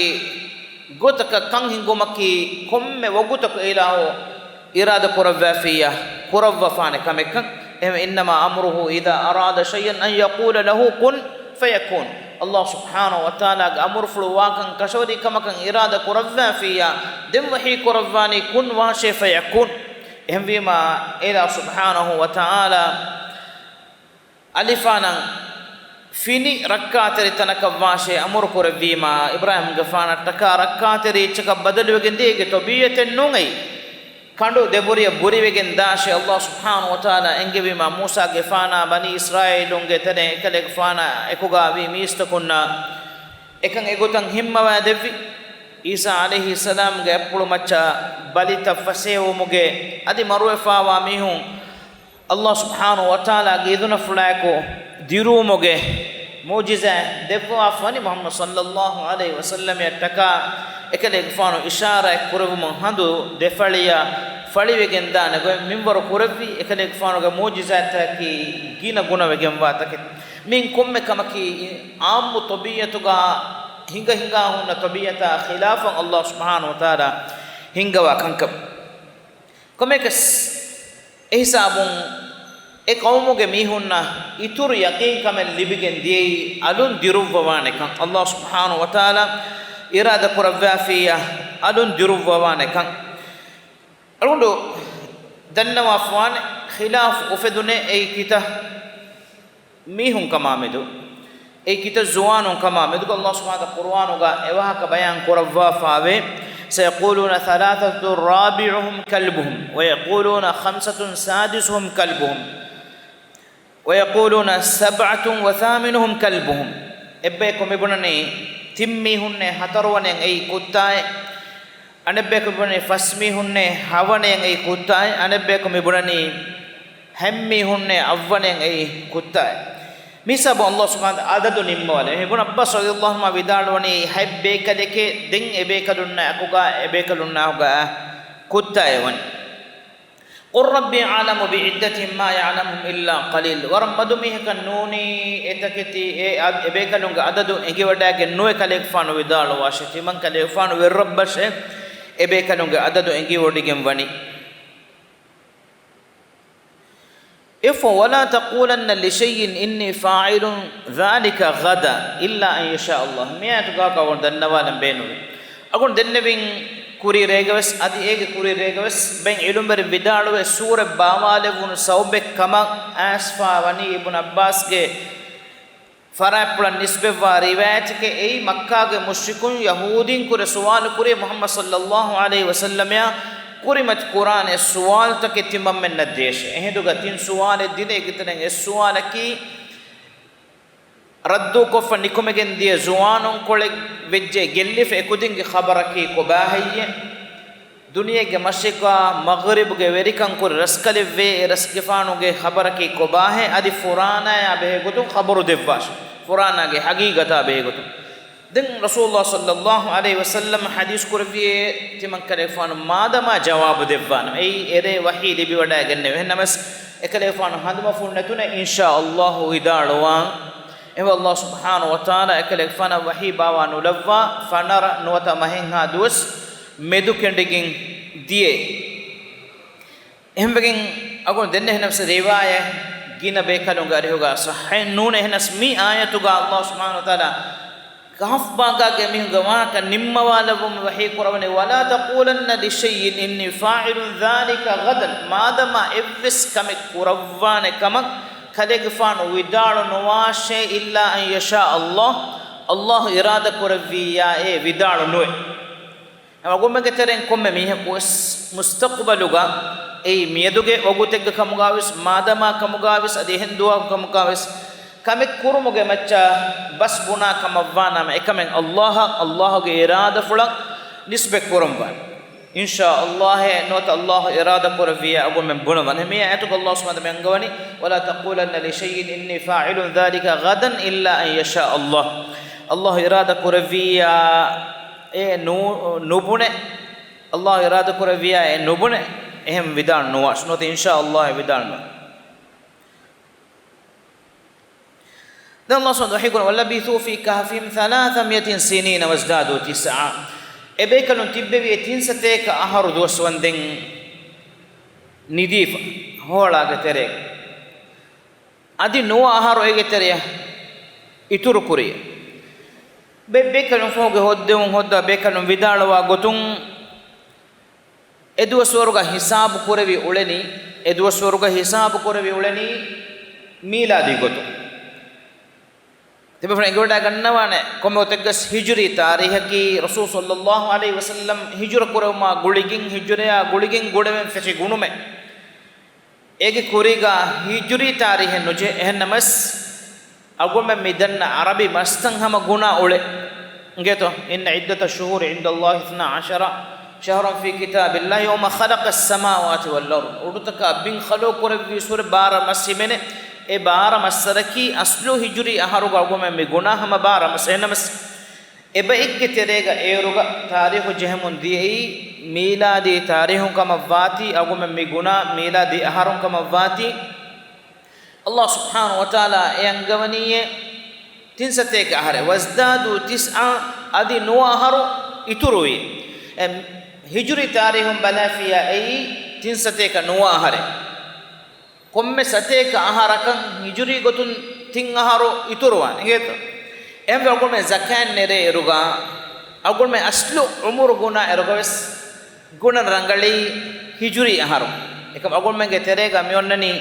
ގޮތަކަށް ކަން ހިނގުމަކީ ކޮންމެ ވަގުތަކު އެ އިލާހު އިރާދަ ކުރައްވާފިއްޔާ ކުރައްވާފާނެ ކަމެއްކަން. އެހެންވެ، إنما أمره إذا أراد شيئا أن يقول له كن فيكون. ﷲ ސުބްޙާނަހޫ ވަތަޢާލާގެ އަމުރުފުޅު ވާކަން ކަށަވަރީ ކަމަކަށް އިރާދަ ކުރައްވާފިއްޔާ، ދެން ވަޙީ ކުރައްވާނީ كن ވާށޭ فيكون. އެހެންވީމާ، އެ އިލާހު ސުބްޙާނަހޫ ވަތަޢާލާ އަލިފާނަށް ފިނި ރައްކާތެރި ތަނަކަށް ވާށޭ އަމުރު ކުރެއްވީމާ، އިބްރާހީމްގެފާނަށް ޓަކާ ރައްކާތެރި އެއްޗަކަށް ބަދަލުވެގެން ދިޔަ އޭގެ ޠަބީޢަތެއް ނޫން އެއީ. ކަނޑު ދެބުރިއަށް ބުރިވެގެން ދާށޭ. ﷲ ސުބްޙާނަހޫ ވަތަޢާލާ އެންގެވީމާ، މޫސާގެފާނާ ބަނީ އިސްރާއީލުންގެ ތެރެއިން އެކަލޭގެފާނާ އެކުގައިވި މީސްތަކުންނަށް އެކަން އެގޮތަށް ހިންމަވައިދެއްވި. ޢީސާ ޢަލައިހިއްސަލާމްގެ އަތްޕުޅު މައްޗަށް ބަލިތައް ފަސޭހަވުމުގެ އަދި މަރުވެފަވާ މީހުން ﷲ ސުބްޙާނަހޫ ވަތަޢާލާގެ އިޛުނަފުޅާއެކު ދިރުވުމުގެ މުޢުޖިޒާތް ދެއްވާފަވަނީ މުޙައްމަދު ޞައްލައްލާހު ޢަލައިހި ވަސައްލަމައަށްޓަކާ އެކަލޭގެފާނު އިޝާރާތް ކުރެއްވުމުން ހަނދު ދެފަޅިއަށް ފަޅިވެގެންދާނެ ގޮތް މިންވަރު ކުރެއްވި. އެކަލޭގެފާނުގެ މުޢުޖިޒާތަކީ ގިނަ ގުނަވެގެންވާ ތަކެއް. މިއިން ކޮންމެ ކަމަކީ ޢާއްމު ޠަބީޢަތުގަ ހިނގަ ހިނގާ ހުންނަ ޠަބީޢަތާ ޚިލާފަށް ﷲ ސުބްޙާނަހޫ ވަތަޢާލާ ހިންގަވާ ކަންކަން. ކޮންމެއަކަސް އެހިސާބުން އެ ޤައުމުގެ މީހުންނަށް އިތުރު ޔަޤީންކަމެއް ލިބިގެން ދިޔައީ އަލުން ދިރުއްވަވާނެކަން. ﷲ ސުބްޙާނަހޫ ވަތަޢާލާ އިރާދަ ކުރައްވާފިއްޔާ އަލުން ދިރުއްވަވާނެކަން. އަޅުގަނޑު ދަންނަވާފަވާނެ ޚިލާފު އުފެދުނޭ އެއީ ކިތައް މީހުން ކަމާ މެދު، އެއީ ކިތައް ޒުވާނުން ކަމާ މެދުގަ. ﷲ ސުބްޙާނަހޫ ވަތަޢާލާ ޤުރުއާނުގަ އެވާހަކަ ބަޔާން ކުރައްވާފައިވޭ، سيقولون ثلاثة رابعهم كلبهم ويقولون خمسة سادسهم كلبهم ويقولون سبعة وثامنهم كلبهم. އެއްބަޔަކު މިބުނަނީ ތިން މީހުންނޭ ހަތަރުވަނައިން އެއީ ކުއްތާއޭ. އަނެއްބަޔަކު މިބުނަނީ ފަސް މީހުންނޭ ހަވަނައިން އެއީ ކުއްތާއޭ. އަނެއްބަޔަކު މިބުނަނީ ހަތް މީހުންނޭ އަށްވަނައިން އެއީ ކުއްތާއޭ. މިސާބު ﷲ ސުބްޙާނަހޫ ވަތަޢާލާ އަދަދު ނިންމަވާލެވޭ. އިބްނު ޢައްބާސް ރަޟިޔަﷲ ޢަންހުމާ ވިދާޅުވަނީ ހަތް ބޭކަލެކޭ ދެން އެ ބޭކަލުންނާ އެކުގަ އެ ބޭކަލުންނާ އެކުގަ ކުއްތާއޭ ވަނީ. قل ربي أعلم بعدتهم ما يعلمهم إلا قليل. ވަރަށް މަދު މީހަކަށް ނޫނީ އެ ތަކެތި، އެ އަ-، އެ ބޭކަލުންގެ އަދަދު އެނގިވަޑައިގެން ނުވޭ ކަލޭގެފާނު ވިދާޅުވާށޭ. ތިމަން ކަލޭގެފާނު ވެރިރައްބަށޭ އެ ބޭކަލުންގެ އަދަދު އެނގިވޮޑިގެން ވަނީ. އެފަ ولا تقولن لشيء إني فاعل ذلك غدا إلا أن يشاء الله. މި އާޔަތުގަ އަޅުގަނޑު ދަންނަވާލަން ބޭނުންވޭ. އަޅުގަނޑު ދެންނެވިން ކުރީ ރޭގަވެސް، އަދި އޭގެ ކުރީ ރޭގަވެސް ބައެއް ޢިލްމުވެރިން ވިދާޅުވޭ، ސޫރަތް ބާވާލެވުނު ސަބަބެއް ކަމަށް އައިސްފަ ވަނީ އިބްނު ޢައްބާސްގެ ފަރާތްޕުޅަށް ނިސްބަތްވާ ރިވާޔަތެކޭ. އެއީ މައްކާގެ މުޝްރިކުން ޔަހޫދީންކުރެ ސުވާލު ކުރި މުޙައްމަދު ޞައްލައްލާހު ޢަލައިހި ވަސައްލަމައަށް ކުރިމަތި ޤުރްއާން އެއް ސުވާލުތަކެއް ތިމަންމެންނަށް ދޭށޭ. އެހިނދުގަ ތިން ސުވާލެއް ދިނޭ. އޭގެ ތެރެއިން އެއް ސުވާލަކީ، ރައްދުކޮށްފަ ނިކުމެގެން ދިޔަ ޒުވާނުންކޮޅެއް ވެއްޖެ ގެއްލިފަ އެކުދިންގެ ޚަބަރަކީ ކޮބާހެއްޔޭ؟ ދުނިޔޭގެ މަޝްރިޤާ މަޣްރިބުގެ ވެރިކަން ކުރި ރަސްކަލެއްވޭ އެ ރަސްގެފާނުގެ ޚަބަރަކީ ކޮބާހޭ؟ އަދި ފުރާނާޔާ ބެހޭ ގޮތުން ޚަބަރު ދެއްވާށި. ފުރާނާގެ ޙަޤީޤަތާ ބެހޭ ގޮތުން. ދެން ރަސޫލުﷲ ޞައްލައްލާހު ޢަލައިހި ވަސައްލަމަ ޙަދީޘް ކުރެއްވިއޭ ތިމަން ކަލޭގެފާނު މާދަމާ ޖަވާބު ދެއްވާނަމަ. އެއީ އެރޭ ވަޙީ ލިބިވަޑައިގެންނެވެ. އެހެންނަމަސް އެކަލޭގެފާނު ހަނދުމަފުން ނެތުނެ އިންޝާ ﷲ ވިދާޅުވާން. އެހެންވެ ﷲ ސުބްޙާނަހޫ ވަތަޢާލާ އެކަލޭގެފާނަށް ވަޙީ ބާވާ ނުލައްވާ ފަނަރަ ނުވަތަ މަހެއްހާ ދުވަސް މެދުކެނޑިގެން ދިޔައީ. އެހެންވެގެން އަގުން ދެންނެ އެހެނަސް ރިވާޔަތް ގިނަ ބޭކަލުންގެ އަރިހުގަ ޞައްޙައެއް ނޫނެ. އެހެނަސް މި އާޔަތުގަ ﷲ ސުބްޙާނަހޫ ވަތަޢާލާ ކަހަފް ބާގާގެ މީހުންގެ ވާހަކަ ނިންމަވާލައްވަމުން ވަޙީ ކުރައްވަނީ، "ولا تقولن لشيء إني فاعل ذلك غدا." މާދަމާ އެއްވެސް ކަމެއް ކުރައްވާނެ ކަމަށް ކަލޭގެފާނު ވިދާޅު ނުވާށޭ، "إلا أن يشاء الله." ﷲ އިރާދަ ކުރެއްވިއްޔާ އެ ވިދާޅު ނުވޭ. އެ ވަގުމެއްގެ ތެރެއިން ކޮންމެ މީހަކު ވެސް މުސްތަޤުބަލުގަ، އެއީ މިއަދުގެ ވަގުތެއްގެ ކަމުގަ ވެސް، މާދަމާ ކަމުގަ ވެސް، އަދި އެހެން ދުވަހު ކަމުގަ ވެސް، ކަމެއް ކުރުމުގެ މައްޗަށް ބަސް ބުނާ ކަމަށްވާނަމަ، އެކަމެއް ﷲ، ﷲގެ އިރާދަފުޅަށް ނިސްބަތް ކުރަންވާނެ. އިންޝާ ﷲ އެ ނުވަތަ ﷲ އިރާދަ ކުރެއްވިއްޔާ އަގުމެން ބުނަވާނެ. މި އާޔަތުގަ ﷲ ސުބްޙާނަހޫ ވަތަޢާލާ އަންގަވަނީ، "ولا تقولن لشيء إني فاعل ذلك غدا إلا أن يشاء الله." ﷲ އިރާދަ ކުރެއްވިއްޔާ އެ ނު-، ނުބުނެ، ﷲ އިރާދަ ކުރެއްވިއްޔާ އެ ނުބުނެ، އެހެން ވިދާޅު ނުވާށި. ނުވަތަ އިންޝާ ﷲ އެ ވިދާޅު ނުވާ. ދެން ﷲ ސުބްޙާނަހޫ ވަތަޢާލާ ވަޙީ ކުރަނީ، "ولبثوا في كهفهم ثلاثمائة سنين وازدادوا تسعا." އެ ބޭކަލުން ތިއްބެވި އެ ތިން ސަތޭކަ އަހަރު ދުވަސް ވަންދެން ނިދީފަ ހޯޅާގެ ތެރޭގަ. އަދި ނުވަ އަހަރު އޭގެ ތެރެއަށް އިތުރު ކުރި. ބެ-، ބޭކަލުން ފަހުގެ ހޯއްދެވުން ހޯއްދާ ބޭކަލުން ވިދާޅުވާ ގޮތުން، އެ ދުވަސްވަރުގަ ހިސާބު ކުރެވި އުޅެނީ، އެ ދުވަސްވަރުގަ ހިސާބު ކުރެވި އުޅެނީ މީލާދީ ގޮތުން. ތިބޭފުޅުން އެނގިވަޑައިގަންނަވާނެ، ކޮންމެ ގޮތެއްގަސް ހިޖުރީ ތާރީހަކީ ރަސޫލު ޞައްލައްލާހު ޢަލައިހި ވަސައްލަމް ހިޖުރަ ކުރެވުމާ ގުޅިގެން، ހިޖުރަޔާ ގުޅިގެން ގުޅެވެން ފެށި ގުނުމެއް. އޭގެ ކުރީގަ ހިޖުރީ ތާރީހެއް ނުޖެހޭ. އެހެންނަމަސް، އަގުމެން މި ދަންނަ އަރަބި މަސްތައް ހަމަ ގުނާ އުޅޭ. އިނގޭތޯ؟ "إن عدة الشهور عند الله اثنا عشر شهرا في كتاب الله يوم خلق السماوات والأرض." އުޑުތަކާ ބިން ޚަލްޤު ކުރެއްވީ ސުރެ ބާރަ މަސް ހިމެނޭ. އެ ބާރަ މައްސަރަކީ އަސްލު ހިޖުރީ އަހަރުގަ އަގުމެން މި ގުނާ ހަމަ ބާރަ މަސް. އެހެންނަމަސް، އެބައެއްގެ ތެރޭގަ އޭރުގަ ތާރީހު ޖެހެމުން ދިޔައީ މީލާދީ ތާރީހުން ކަމަށް ވާތީ، އަގުމެން މި ގުނާ މީލާދީ އަހަރުން ކަމަށް ވާތީ، ﷲ ސުބްޙާނަހޫ ވަތަޢާލާ އެ އަންގަވަނީއޭ ތިން ސަތޭކަ އަހަރެއް. "وازدادوا تسعا"، އަދި ނުވަ އަހަރު އިތުރުވި. އެ ހިޖުރީ ތާރީހުން ބަލާފިއްޔާ އެއީ ތިން ސަތޭކަ ނުވަ އަހަރެއް. ކޮންމެ ސަތޭކަ އަހަރަކަށް ހިޖުރީ ގޮތުން ތިން އަހަރު އިތުރުވާނެ. އިނގޭތޯ؟ އެހެންވެ އަގުމެން ޒަކާތް ނެރޭ އިރުގަ، އަގުމެން އަސްލު އުމުރު ގުނާ އިރުގަވެސް ގުނަ ރަނގަޅީ ހިޖުރީ އަހަރު. އެކަމް އަގުމެންގެ ތެރޭގަ މި އޮންނަނީ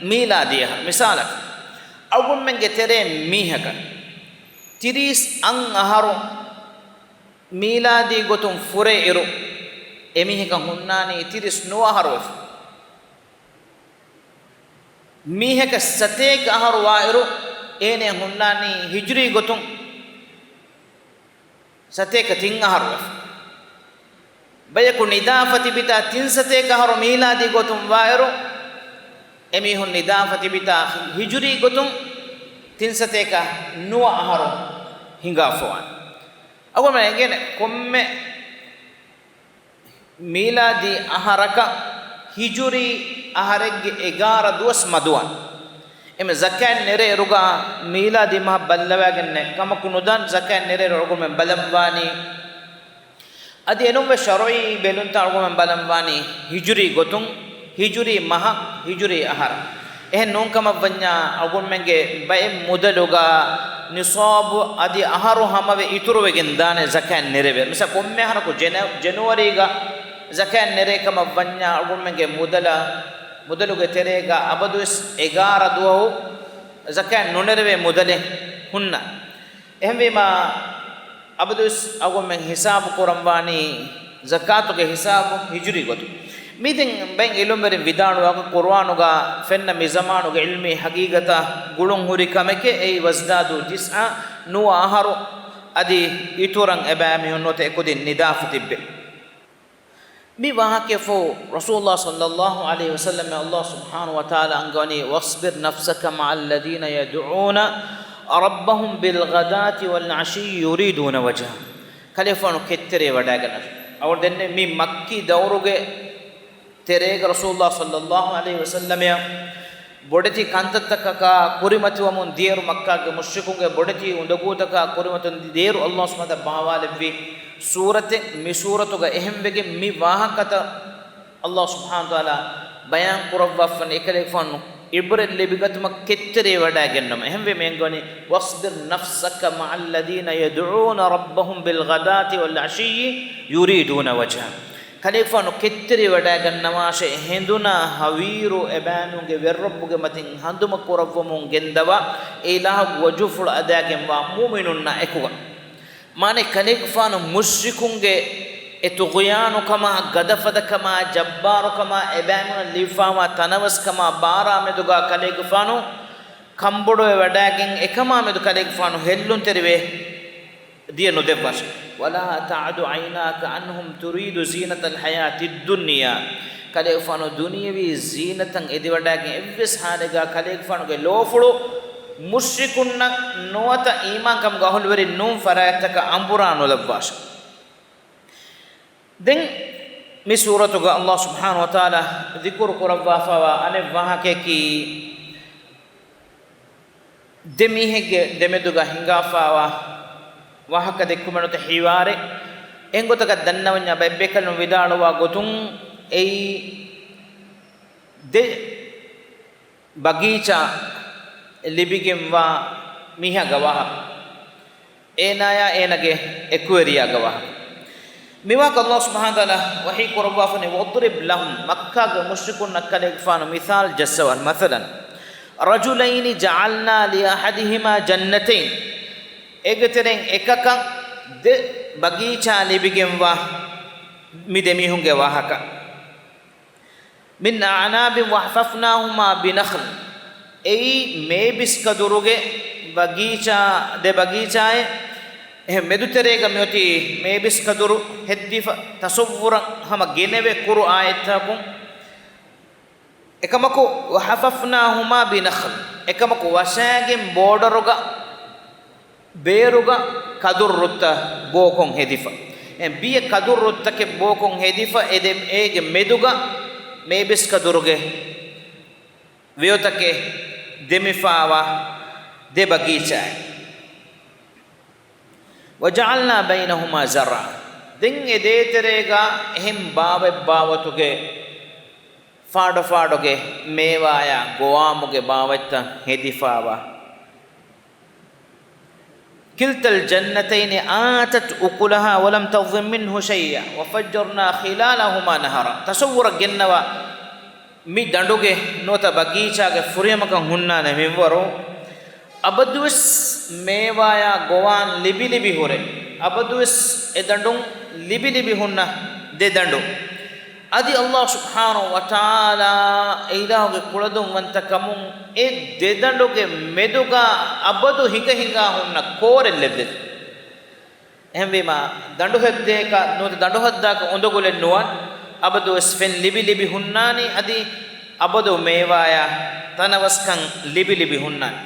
މީލާދީ އަހަރު. މިސާލަކަށް، އަގުމެންގެ ތެރޭ މީހަކަށް ތިރީސް އަށް އަހަރު މީލާދީ ގޮތުން ފުރޭ އިރު، އެމީހަކަށް ހުންނާނީ ތިރީސް ނުވަ އަހަރު ވެފަ. މީހަކަށް ސަތޭކަ އަހަރު ވާއިރު، އޭނަ ހުންނާނީ ހިޖުރީ ގޮތުން ސަތޭކަ ތިން އަހަރު ވެފަ. ބަޔަކު ނިދާފަ ތިބިތާ ތިން ސަތޭކަ އަހަރު މީލާދީ ގޮތުން ވާއިރު، އެމީހުން ނިދާފަ ތިބިތާ ހިޖުރީ ގޮތުން ތިން ސަތޭކަ ނުވަ އަހަރު ހިނގާފަވާނެ. އަގުމެން އެނގޭނެ ކޮންމެ މީލާދީ އަހަރަކަށް ހިޖުރީ އަހަރެއްގެ އެގާރަ ދުވަސް މަދުވާނެ. އެމެ ޒަކާތް ނެރޭ އިރުގަ މީލާދީ މަހަށް ބައްލަވާގެންނެއް ކަމަކު ނުދާން. ޒަކާތް ނެރޭ އިރު އަގުމެން ބަލަންވާނީ. އަދި އެނޫންވެ ޝަރުޢީ ބެލުންތައް އަގުމެން ބަލަންވާނީ ހިޖުރީ ގޮތުން، ހިޖުރީ މަހަށް، ހިޖުރީ އަހަރަށް. އެހެން ނޫން ކަމަށްވަންޏާ އަގުމެންގެ ބައެއް މުދަލުގަ ނިޞާބު އަދި އަހަރު ހަމަވެ އިތުރުވެގެން ދާނެ ޒަކާތް ނެރެވޭ. މިސާ ކޮންމެ އަހަރަކު ޖެނަ-، ޖެނުއަރީގަ ޒަކާތް ނެރޭ ކަމަށް ވަންޏާ އަގުމެންގެ މުދަލަށް، މުދަލުގެ ތެރޭގަ އަބަދުވެސް އެގާރަ ދުވަހު ޒަކާތް ނުނެރެވޭ މުދަލެއް ހުންނަ. އެހެންވީމާ، އަބަދުވެސް އަގުމެން ހިސާބު ކުރަންވާނީ ޒަކާތުގެ ހިސާބު ހިޖުރީ ގޮތުން. މި ދެން ބައެއް އިލްމުވެރިން ވިދާޅުވާކަށް ޤުރުއާނުގަ ފެންނަ މި ޒަމާނުގެ އިލްމީ ހަގީގަތަށް ގުޅުން ހުރި ކަމެކޭ އެއީ، وَازْدَادُوا تِسْعًا، ނުވަ އަހަރު އަދި އިތުރަށް އެބައިމީހުން ނުވަތަ އެކުދިން ނިދާފަ ތިއްބެ. މި ވާހަކަޔަށްފަހު ރަސޫލާ ޞައްލައްލާހު ޢަލައިހި ވަސައްލަމަށް ﷲ ސުބްޙާނަހޫ ވަތަޢާލާ އަންގަވަނީ، وَاصْبِرْ نَفْسَكَ مَعَ الَّذِينَ يَدْعُونَ رَبَّهُمْ بِالْغَدَاةِ وَالْعَشِيِّ يُرِيدُونَ وَجْهَهُ. ކަލޭގެފާނު ކެތްތެރިވެވަޑައިގަންނަވާށޭ. އަޅުގަނޑު ދެންނެވި މި މައްކީ ދައުރުގެ ތެރޭގަ ރަސޫލާ ޞައްލައްލާހު ޢަލައިހި ވަސައްލަމަށް ބޮޑެތި ކަންތައްތަކަކާ ކުރިމަތިވަމުން ދިޔައިރު، މައްކާގެ މުޝްރިކުންގެ ބޮޑެތި އުނދަގޫތަކާ ކުރިމަތިވަމުން ދިޔައިރު، ﷲ ސުބްޙާނަހޫ ވަތަޢާލާ ބާވާލެއްވި ސޫރަތެއް. މި ސޫރަތުގަ އެހެންވެގެން މި ވާހަކަތައް ﷲ ސުބްޙާނަހޫ ވަތަޢާލާ ބަޔާން ކުރައްވާފަން، އެކަލޭގެފާނު ޢިބްރަތް ލިބިގަތުމަށް ކެތްތެރިވެވަޑައިގަންނަވަން. އެހެންވެ މި އަންގަވަނީ، وَاصْبِرْ نَفْسَكَ مَعَ الَّذِينَ يَدْعُونَ رَبَّهُمْ بِالْغَدَاةِ وَالْعَشِيِّ يُرِيدُونَ وَجْهَهُ. ކަލޭގެފާނު ކެތްތެރިވެވަޑައިގަންނަވާށޭ، ހެނދުނާ ހަވީރު އެބައިމީހުންގެ ވެރިރައްބުގެ މަތިން ހަނދުމަކުރައްވަމުން ގެންދަވާ، އެ އިލާހުގެ ވަޖުހުފުޅު އަދާގެންވާ މުއުމިނުންނާ އެކުގަ. މާނަ ކަލޭގެފާނު މުޝްރިކުންގެ އެ ޠުޣުޔާނުކަމާ، ގަދަފަދަކަމާ، ޖައްބާރުކަމާ، އެބައިމީހުންނަށް ލިބިފާވާ ތަނަވަސްކަމާ ބާރާ މެދުގަ ކަލޭގެފާނު ކަންބޮޑުވެވަޑައިގެން، އެކަމާ މެދު ކަލޭގެފާނު ހެއްލުންތެރިވެ ދިޔަ ނުދެއްވާށޭ. وَلَا تَعْدُ عَيْنَاكَ عَنْهُمْ تُرِيدُ زِينَةَ الْحَيَاةِ الدُّنْيَا. ކަލޭގެފާނު ދުނިޔަވީ ޒީނަތަށް އެދިވަޑައިގެން އެއްވެސް ޙާލެއްގަ ކަލޭގެފާނުގެ ލޯފުޅު މުޝްރިކުންނަށް ނުވަތަ އީމާންކަމުގެ އަހުލުވެރިން ނޫން ފަރާތްތަކަށް އަނބުރާ ނުލައްވާށޭ. ދެން މި ސޫރަތުގަ ﷲ ސުބްޙާނަހޫ ވަތަޢާލާ ޛިކުރު ކުރައްވާފައިވާ އަނެއް ވާހަކަޔަކީ، ދެ މީހެއްގެ ދެމެދުގަ ހިނގާފައިވާ ވާހަކަ ދެއްކުމެއް ނުވަތަ ޙިވާރެއް. އެހެން ގޮތަކަށް ދަންނަވަންޏާ ބައެއް ބޭކަލުން ވިދާޅުވާ ގޮތުން، އެއީ ދެ ބަގީޗާ ލިބިގެންވާ މީހާގެ ވާހަކަ. އޭނާޔާ އޭނާގެ އެކުވެރިޔާގެ ވާހަކަ. މިވާހަކަ ﷲ ސުބްޙާނަހޫ ވަތަޢާލާ ވަޙީ ކުރައްވާފަނީ، وَاضْرِبْ لَهُمْ، މައްކާގެ މުޝްރިކުންނަށް ކަލޭގެފާނު މިސާލު ޖައްސަވާށޭ، مَثَلًا رَجُلَيْنِ جَعَلْنَا لِأَحَدِهِمَا جَنَّتَيْنِ، އޭގެ ތެރެއިން އެކަކަށް ދެ ބަގީޗާ ލިބިގެންވާ މި ދެމީހުންގެ ވާހަކަ. مِنْ أَعْنَابٍ وَحَفَفْنَاهُمَا بِنَخْلٍ، އެއީ މޭބިސްކަދުރުގެ ބަގީޗާ، ދެ ބަގީޗާއެއް. އެހެން މެދުތެރޭގަ މިއޮތީ މޭބިސްކަދުރު ހެއްދިފަ، ތަޞައްވުރަށް ހަމަ ގެނެވޭ ކުރު އާޔަތްތަކުން. އެކަމަކު، وَحَفَفْنَاهُمَا بِنَخْلٍ، އެކަމަކު ވަށައިގެން ބޯޑަރުގަ ބޭރުގަ ކަދުރު ރުއްތައް ބޯކޮށް ހެދިފަ. އެ ބިޔަ ކަދުރު ރުއްތަކެއް ބޯކޮށް ހެދިފަ، އެ ދެ، އޭގެ މެދުގަ މޭބިސްކަދުރުގެ ވެޔޮތަކެއް ދެމިފާވާ ދެ ބަގީޗާއެއް. وَجَعَلْنَا بَيْنَهُمَا زَرْعًا، ދެން އެ ދޭތެރޭގަ އެހެން ބާވަތްބާވަތުގެ ފާޑުފާޑުގެ މޭވާޔާ ގޮވާމުގެ ބާވަތްތައް ހެދިފާވާ. كِلْتَا الْجَنَّتَيْنِ آتَتْ أُكُلَهَا وَلَمْ تَظْلِمْ مِنْهُ شَيْئًا وَفَجَّرْنَا خِلَالَهُمَا نَهَرًا. ތަޞައްވުރަށް ގެންނަވާ، މި ދަނޑުގެ ނުވަތަ ބަގީޗާގެ ފުރިހަމަކަން ހުންނާނެ މިންވަރު، އަބަދުވެސް މޭވާޔާ ގޮވާން ލިބިލިބި ހުރެ، އަބަދުވެސް އެ ދަނޑުން ލިބިލިބި ހުންނަ ދެ ދަނޑު. އަދި ﷲ ސުބްޙާނަހޫ ވަތަޢާލާ އެ އިލާހުގެ ކުޅަދުންވަންތަކަމުން އެ ދެ ދަނޑުގެ މެދުގަ އަބަދު ހިނގަ ހިނގާ ހުންނަ ކޯރެއް ލެއްވެ. އެހެންވީމާ، ދަނޑު ހައްދާކަށް ނުވަތަ ދަނޑު ހައްދާކަށް އުނދަގުލެއް ނުވާން، އަބަދުވެސް ފެން ލިބި ލިބި ހުންނާނީ، އަދި އަބަދު މޭވާޔާ ތަނަވަސްކަން ލިބި ލިބި ހުންނާނީ.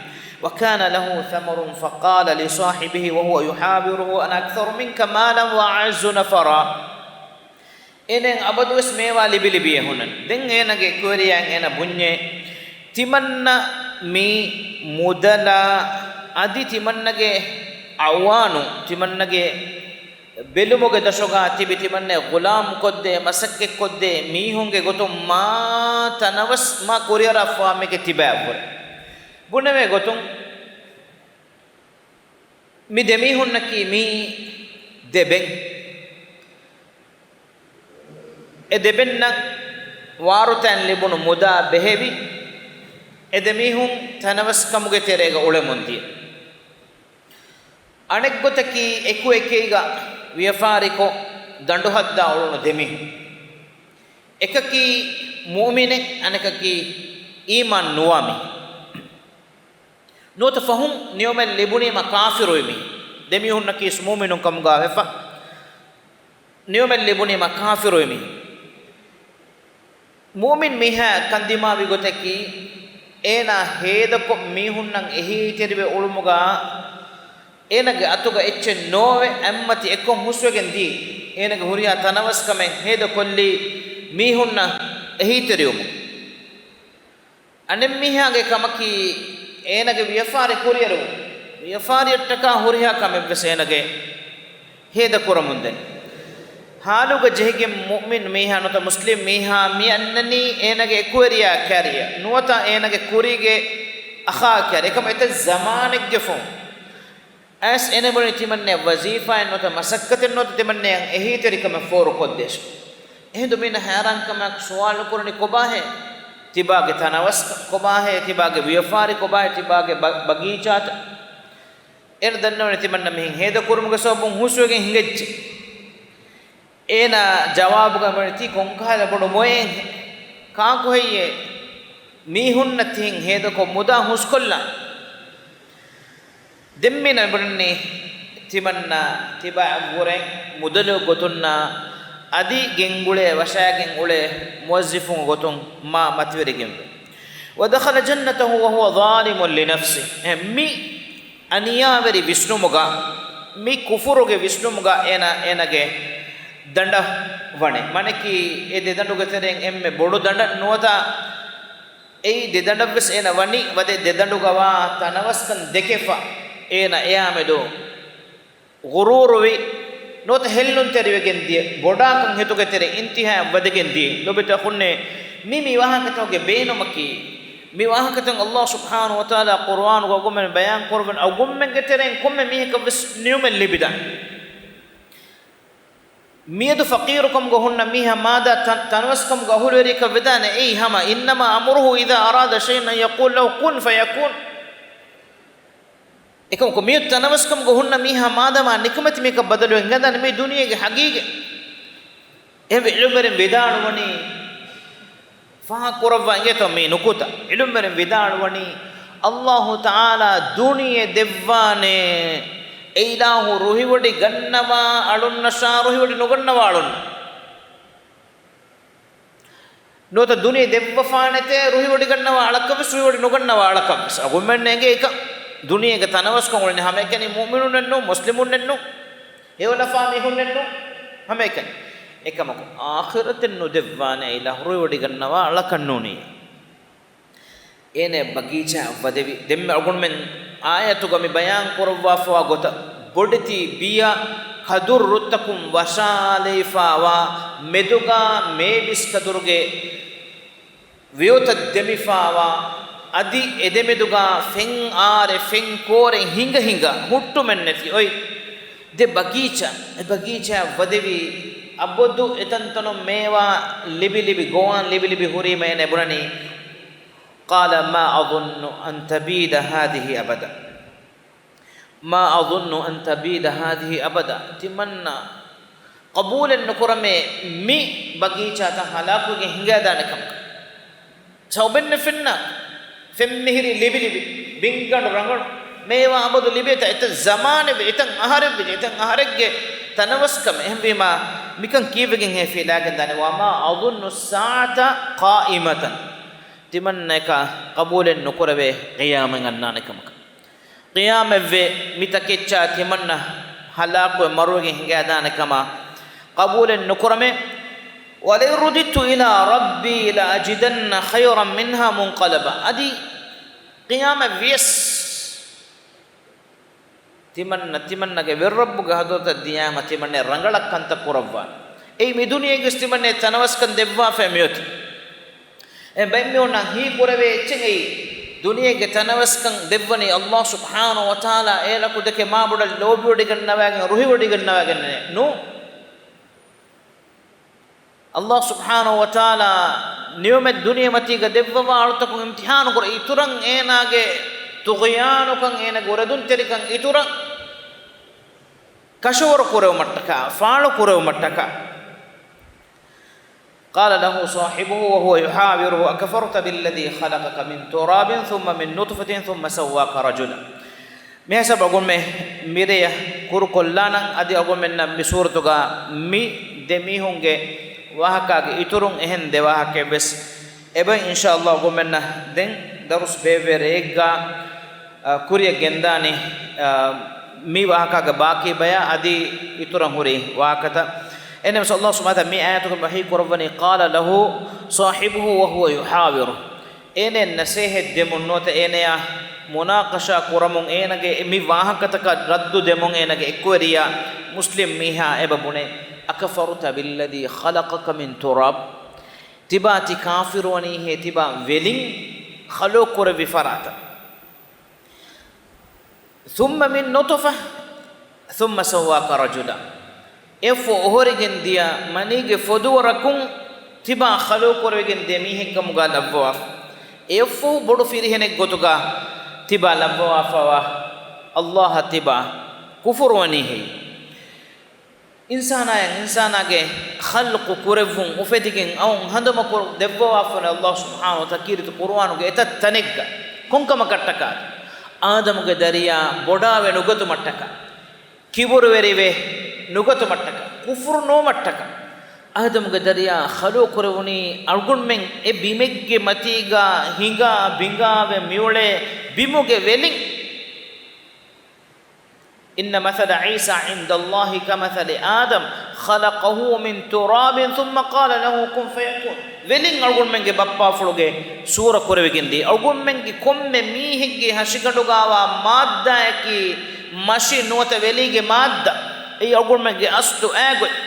وَكَانَ لَهُ ثَمَرٌ فَقَالَ لِصَاحِبِهِ وَهُوَ يُحَاوِرُهُ أَنَا أَكْثَرُ مِنْكَ مَالًا وَأَعَزُّ نَفَرًا. އޭނައަށް އަބަދުވެސް މޭވާ ލިބި ލިބިއޭ ހުންނަން. ދެން އޭނަގެ އެކުވެރިޔާއަށް އޭނަ ބުންޏޭ، ތިމަންނަ މީ މުދަލާ އަދި ތިމަންނަގެ އަޢުވާނު، ތިމަންނަގެ ބެލުމުގެ ދަށުގަ ތިބި ތިމަންނަ ޣުލާމް ކޮށްދޭ، މަސައްކަތް ކޮށްދޭ މީހުންގެ ގޮތުން މާ ތަނަވަސް މާ ކުރިއަރާފާމެކެ ތިބާ އެއްވުރެ. ބުނެވޭ ގޮތުން، މި ދެމީހުންނަކީ މީ ދެބެން. އެ ދެބެންނަށް ވާރުތައިން ލިބުނު މުދާ ބެހެވި، އެ ދެމީހުން ތަނަވަސްކަމުގެ ތެރޭގަ އުޅެމުން ދިޔަ. އަނެއްގޮތަކީ އެކު އެކީގަ ވިޔަފާރިކޮށް ދަނޑުހައްދާ އުޅުނު ދެމީހުން. އެކަކީ މުއުމިނެއް، އަނެކަކީ އީމާން ނުވާ މީހެއް. ނުވަތަ ފަހުން ނިޢުމަތް ލިބުނީމަ ކާފިރުވި މީހެއް. ދެ މީހުންނަކީ މުއުމިނުން ކަމުގަ ވެފަ، ނިޢުމަތް ލިބުނީމަ ކާފިރުވި މީހެއް. މުއުމިން މީހާ ކަންދިމާވި ގޮތަކީ، އޭނާ ހޭދަކޮށް މީހުންނަށް އެހީތެރިވެ އުޅުމުގަ، އޭނާގެ އަތުގަ އެއްޗެއް ނޯވެ، އެއްމަތި އެއްކޮށް ހުސްވެގެން ދިޔައީ. އޭނާގެ ހުރިހާ ތަނަވަސްކަމެއް ހޭދަކޮށްލީ މީހުންނަށް އެހީތެރިވުމުން. އަނެއްމީހާގެ ކަމަކީ، އޭނާގެ ވިޔަފާރި ކުރިއެރުވުން. ވިޔަފާރިއަށްޓަކާ ހުރިހާ ކަމެއްވެސް އޭނާގެ ހޭދަކުރަމުންދެން. ހާލުގަ ޖެހިގެން މުއުމިން މީހާ ނުވަތަ މުސްލިމް މީހާ މި އަންނަނީ އޭނާގެ އެކުވެރިޔާ ކައިރިއަށް ނުވަތަ އޭނާގެ ކުރީގެ އަޚާ ކައިރި. އެކަމަ އެތައް ޒަމާނެއްގެ ފަހުން އައިސް އޭނާ ބުނީ ތިމަންނަޔަށް ވަޒީފާއެއް ނުވަތަ މަސައްކަތެއް ނުވަތަ ތިމަންނަޔަށް އެހީތެރިކަމެއް ފޯރުކޮށްދޭށޭ. އެހިނދު މީނަ ހައިރާންކަމާއެކު ސުވާލު ކުރަނީ ކޮބާހޭ؟ ތިބާގެ ތަނަވަސްކަން ކޮބާހޭ؟ ތިބާގެ ވިޔަފާރި ކޮބާހޭ؟ ތިބާގެ ބަ-، ބަގީޗާތައް؟ އޭނަ ދަންނަވަނީ ތިމަންނަ މިހެން ހޭދަކުރުމުގެ ސަބަބުން ހުސްވެގެން ހިނގައްޖެ. އޭނާ ޖަވާބުގަ މިވަނީ ތީ ކޮންކަހަލަ ބޮޑު މޮޔައެއްހޭ؟ ކާކު ހެއްޔޭ؟ މީހުންނަށް ތިހެން ހޭދަކޮށް މުދާ ހުސްކޮށްލާ. ދެން މީނަ ބުނަނީ ތިމަންނަ ތިބާއަށްވުރެ މުދަލު ގޮތުންނާ އަދި ގެންގުޅޭ ވަށާގެން އުޅޭ މުވައްޒިފުން ގޮތުން މާ މަތިވެރިގެންވެ. ودخل جنته وهو ظالم لنفسه. އެ، މި އަނިޔާވެރި ވިސްނުމުގަ، މި ކުފުރުގެ ވިސްނުމުގަ އޭނަ، އޭނަގެ ދަނޑަށް ވަނެ. މަނަކީ އެ ދެދަނޑުގެ ތެރެއިން އެންމެ ބޮޑު ދަނޑަށް ނުވަތަ އެއީ ދެދަނޑަށްވެސް އޭނަ ވަނީ ވަދެ ދެދަނޑުގަވާ ތަނަވަސްކަން ދެކެފަ އޭނަ އެއާމެދު ޣުރޫރުވި ނުވަތަ ހެއްލުންތެރިވެގެން ދިޔަ ބޮޑާކަން ހިތުގެ ތެރެ އިންތިހާއަށް ވަދެގެން ދިޔަ. ލޯބިތަކުންނޭ މި މި ވާހަކަތަކުގެ ބޭނުމަކީ، މި ވާހަކަތައް އައްލާހު ސުބްޙާނަހު ވަތަޢާލާ ޤުރުއާނުގަ އަޅުގަނޑުމެން ބަޔާން ކުރައްވަން އަޅުގަނޑުމެންގެ ތެރެއިން ކޮންމެ މީހަކަށްވެސް ނިޢުމަތް ލިބިދާނެ. މިއަދު ފަޤީރުކަމުގަ ހުންނަ މީހާ މާދާ ތަން-، ތަނަވަސްކަމުގަ އަހުލުވެރިކަށް ވެދާނެ އެއީ ހަމަ، إنما أمره إذا أراد شيئا أن يقول له كن فيكون. އެކަމަކު މިއަދު ތަނަވަސްކަމުގަ ހުންނަ މީހާ މާދަމާ ނިކަމެތި މީހަކަށް ބަދަލުވެ ހިނގަދާނެ މީ ދުނިޔޭގެ ހަގީގަތް. އެހެންވެ ޢިލްމުވެރިން ވިދާޅުވަނީ، ފާހަގަކުރައްވާ އިނގޭތޯ މި ނުކުތާ. ޢިލްމުވެރިން ވިދާޅުވަނީ، އައްލާހު ތަޢާލާ ދުނިޔެ ދެއްވާނެ، އެ އިލާހު ރުހިވޮޑި ގަންނަވާ އަޅުންނަށާ ރުހިވޮޑި ނުގަންނަވާ އަޅުންނަށް. ނުވަތަ ދުނިޔެ ދެއްވަފާނެތޭ ރުހިވޮޑިގަންނަވާ އަޅަކަށްވެސް ރުހިވޮޑި ނުގަންނަވާ އަޅަކަށްވެސް. އަޅުގަނޑުމެންނަށް އެނގޭ އެކަން. ދުނިޔޭގެ ތަނަވަސްކަން އުޅެނީ ހަމައެކަނި މުއުމިނުންނެއްނު، މުސްލިމުންނެއްނު، ހެޔޮލަފާ މީހުންނެއްނު، ހަމައެކަނި. އެކަމަކު އާޚިރަތެއް ނުދެއްވާނެ އިލާހު ރުހިވޮޑިގަންނަވާ އަޅަކަށް ނޫނީ. އޭނަ ބަގީޗާއަށް ވަދެވި. ދެންމެ އަޅުގަނޑުމެން އާޔަތުގަ މި ބަޔާން ކުރައްވާފަވާ ގޮތަށް، ބޮޑެތި ބިޔަ ކަދުރުތަކުން ވަށާލައިފާވާ، މެދުގަ މޭބިސްކަދުރުގެ ވިޔުތައް ދެމިފާވާ، އަދި އެދެމެދުގަ ފެން އާރެ ފެން ކޯރެ ހިނގަ ހިނގަ ހުއްޓުމެއްނެތި އޮތް ދެ ބަގީޗާ، އެ ބަގީޗާއަށް ވަދެވި އަބަދު އެތަންތަނުން މޭވާ ލިބި ލިބި ގޮވާން ލިބި ލިބި ހުރީމަ އޭނަ ބުނަނީ، قال ما أظن أن تبيد هذه أبدا. ما أظن أن تبيد هذه أبدا. ތިމަންނަ ޤަބޫލެއް ނުކުރަމޭ މި ބަގީޗާތައް ހަލާކުވެގެން ހިނގައިދާނެ ކަމަކަށް. ސަބަބެއް ނެތް ފެންނާ. ފެންމިހިރީ ލިބި ލިބި. ބިންގަނޑު ރަނގަޅު. މޭވާ އަބަދު ލިބޭތާ އެތައް ޒަމާނެއް ވެ، އެތައް އަހަރެއް ވެ، އެތައް އަހަރެއްގެ ތަނަވަސްކަމެއް. އެހެންވީމާ މިކަން ކީއްވެގެންހޭ ފިލާގެން ދާނެ؟ وما أظن الساعة قائمة. ތިމަންނަޔަކަށް ޤަބޫލެއް ނުކުރެވޭ ޤިޔާމަތް އަންނާނެ ކަމަކަށް. ޤިޔާމަތްވެ މި ތަކެއްޗާ ތިމަންނަ ހަލާކުވެ މަރުވެގެން ހިނގައިދާނެ ކަމަށް ޤަބޫލެއް ނުކުރަމޭ. ولئن رددت إلى ربي لأجدن خيرا منها منقلبا. އަދި ޤިޔާމަތް ވިޔަސް ތިމަންނަ، ތިމަންނަގެ ވެރިރައްބުގެ ޙަޟްރަތަށް ދިޔާމަ ތިމަންނަ ރަނގަޅަށް ކަންތައް ކުރައްވާނެ. އެއީ މި ދުނިޔޭގަސް ތިމަންނަ ތަނަވަސްކަން ދެއްވާފައި މިއޮތީ. އެ ބައެއް މީހުންނަށް ހީކުރެވޭ އެއްޗެއް އެއީ، ދުނިޔޭގެ ތަނަވަސްކަން ދެއްވަނީ އައްލާހު ސުބްޙާނަހު ވަތަޢާލާ އޭނަކު ދެކެ މާބޮޑަށް ލޯބިވޮޑިގަންނަވައިގެންނެއް ނޫން. އައްލާހު ސުބްޙާނަހު ވަތަޢާލާ ނިޢުމަތް ދުނިޔެމަތީގަ ދެއްވަވާ އަޅުތަކުން އިމްތިޙާނު ކުރެ އިތުރަށް އޭނާގެ ޠުޣުޔާނުކަން އޭނާގެ އުރެދުންތެރިކަން އިތުރަށް ކަށަވަރު ކުރެވުމަށްޓަކާ، ފާޅު ކުރެވުމަށްޓަކާ. قال له صاحبه وهو يحاوره، أكفرت بالذي خلقك من تراب ثم من نطفة ثم سواك رجلا. މިހިސާބަށް އަޅުގަނޑުމެން މިރެޔަށް ކުރުކޮށްލާނަން. އަދި އަޅުގަނޑުމެންނަށް މި ސޫރަތުގަ މި ދެ މީހުންގެ ވާހަކާގެ އިތުރުން އެހެން ދެ ވާހަކައެއް ވެސް އެބަ އިންޝާﷲ އަޅުގަނޑުމެންނަށް ދެން ދަރުސް ބޭއްވޭ ރެއެއްގަ، އަ، ކުރިއަށް ގެންދާނީ، އަ، މި ވާހަކާގެ ބާކީ ބަޔާ އަދި އިތުރަށް ހުރި ވާހަކަތައް. އެހެންވެސް ﷲ ސުބްޙާނަހޫ ވަތަޢާލާ މި އާޔަތުގަ ވަޙީ ކުރައްވަނީ، قال له صاحبه وهو يحاوره. އޭނައަށް ނަސޭހަތް ދެމުން ނުވަތަ އޭނަޔާ މުނާޤަޝާ ކުރަމުން، އޭނަގެ މި ވާހަކަތަކަށް ރައްދު ދެމުން އޭނަގެ އެކުވެރިޔާ މުސްލިމް މީހާ އެބަ ބުނޭ، أكفرت بالذي خلقك من تراب؟ ތިބާ ތި ކާފިރުވަނީހޭ ތިބާ ވެލިން ޚަލުޤުކުރެއްވި ފަރާތަށް. ثم من نطفة ثم سواك رجلا. އެއަށްފަހު އޮހޮރިގެން ދިޔަ މަނީގެ ފޮދުވަރަކުން ތިބާ ޚަލުޤުކުރެވިގެން ދިޔަ މީހެއްކަމުގަ ލައްވަވާފަ. އެއަށްފަހު ބޮޑު ފިރިހެނެއްގޮތުގަ ތިބާ ލައްވަވާފައިވާ ﷲ އަށް ތިބާ ކުފުރުވަނީހޭ. އިންސާނާއަށް އިންސާނާގެ ޚަލްޤު ކުރެއްވުން، އުފެދިގެން އައުން ހަނދުމަކޮށް ދެއްވަވާފަ އޮތް ﷲ ސުބްޙާނަހޫ ވަތަޢާލާ ކީރިތި ޤުރުއާނުގެ އެތައް ތަނެއްގަ ކޮންކަމަކަށްޓަކާ؟ އާދަމުގެ ދަރިޔާ ބޮޑާވެ ނުގަތުމަށްޓަކާ، ކިބުރުވެރިވެ ނުގަތުމަށްޓަކާ، ކުފުރު ނުވުމަށްޓަކާ، އާދަމުގެ ދަރިޔާ ޚަލުޤު ކުރެވުނީ އަޅުގަނޑުމެން އެ ބިމެއްގެ މަތީގަ ހިނގާ ބިނގާވެ މިއުޅޭ ބިމުގެ ވެލިން. إن مثل عيسى عند الله كمثل آدم خلقه من تراب ثم قال له كن فيكون. ވެލިން އަޅުގަނޑުމެންގެ ބައްޕާފުޅުގެ ސޫރަ ކުރެވިގެންދީ، އަޅުގަނޑުމެންގެ ކޮންމެ މީހެއްގެ ހަށިގަނޑުގައިވާ މާއްދާއަކީ މަށި ނުވަތަ ވެލީގެ މާއްދާ. އެއީ އަޅުގަނޑުމެންގެ އަސްލު އާގޮތް.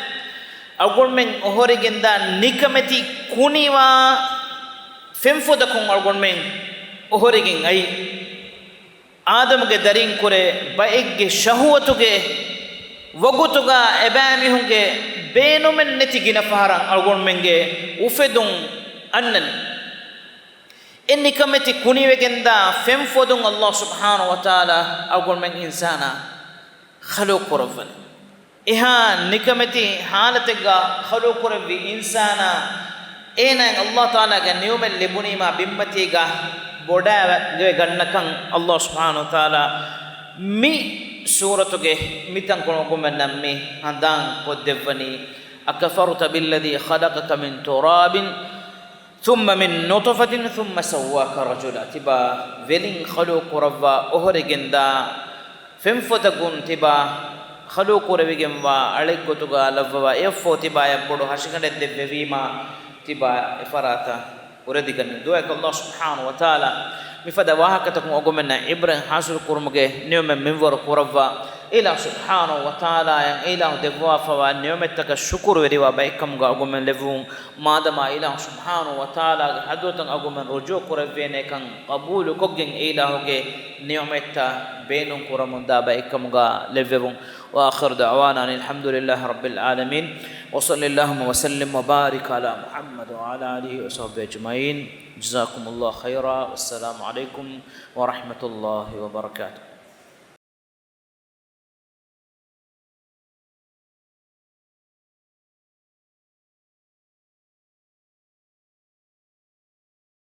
އަޅުގަނޑުމެން އޮހޮރިގެންދާ ނިކަމެތި ކުނިވާ ފެންފޮދަކުން އަޅުގަނޑުމެން އޮހޮރިގެން އައީ. އާދަމުގެ ދަރީންކުރެ ބައެއްގެ ޝަހުވަތުގެ ވަގުތުގަ އެބައިމީހުންގެ ބޭނުމެއް ނެތި ގިނަ ފަހަރަށް އަޅުގަނޑުމެންގެ އުފެދުން އަންނަނީ. އެ ނިކަމެތި ކުނިވެގެންދާ ފެންފޮދުން ﷲ ސުބްޙާނަހޫ ވަތަޢާލާ އަޅުގަނޑުމެން އިންސާނާ ޚަލުޤު ކުރައްވަނީ. އެހާ ނިކަމެތި ޙާލަތެއްގަ ޚަލުޤު ކުރެއްވި އިންސާނާ އޭނާއަށް ﷲ ތަޢާލާގެ ނިޢުމަތް ލިބުނީމާ ބިންމަތީގަ ބޮޑާވެގަންނަކަން ﷲ ސުބްޙާނަހޫ ވަތަޢާލާ މި ސޫރަތުގެ މިތަންކޮޅު އަޅުގަނޑުމެންނަށް މި ހަނދާން ކޮށްދެއްވަނީ، أكفرت بالذي خلقك من تراب ثم من نطفة ثم سواك رجلا. ތިބާ ވެލިން ޚަލުޤު ކުރައްވާ އޮހޮރިގެންދާ ފެންފޮދަކުން ތިބާ ޚަލުޤު ކުރެވިގެންވާ އަޅެއްގޮތުގަ ލައްވަވާ، އެއަށްފަހު ތިބާޔަށް ބޮޑު ހަށިގަނޑެއް ދެއްވެވީމާ ތިބާ އެފަރާތަށް އުރެދިގަންނަން. ދުޢާއަކީ ﷲ ސުބްޙާނަހޫ ވަތަޢާލާ މިފަދަ ވާހަކަތަކުން އަޅުގަނޑުމެންނަށް ޢިބްރަތް ޙާޞިލު ކުރުމުގެ ނިޢުމަތް މިންވަރު ކުރައްވާ. އިލާހު ސުބްޙާނަހޫ ވަތަޢާލާއަށް އެ އިލާހު ދެއްވާފައިވާ ނިޢުމަތްތަކަށް ޝުކުރުވެރިވާ ބައެއްކަމުގަ އަޅުގަނޑުމެން ލެއްވުން. މާދަމާ އިލާހު ސުބްޙާނަހޫ ވަތަޢާލާގެ ޙަޟްރަތަށް އަޅުގަނޑުމެން ރުޖޫޢަ ކުރެއްވޭނެކަން ޤަބޫލުކޮށްގެން އެ އިލާހުގެ ނިޢުމަތްތައް ބޭނުން ކުރަމުންދާ ބައެއްކަމުގަ ލެއްވެވުން. وآخر دعوانا أن الحمد لله رب العالمين، وصل اللهم وسلم وبارك على محمد وعلى آله وصحبه أجمعين. جزاكم الله خيرا، والسلام عليكم ورحمة الله وبركاته.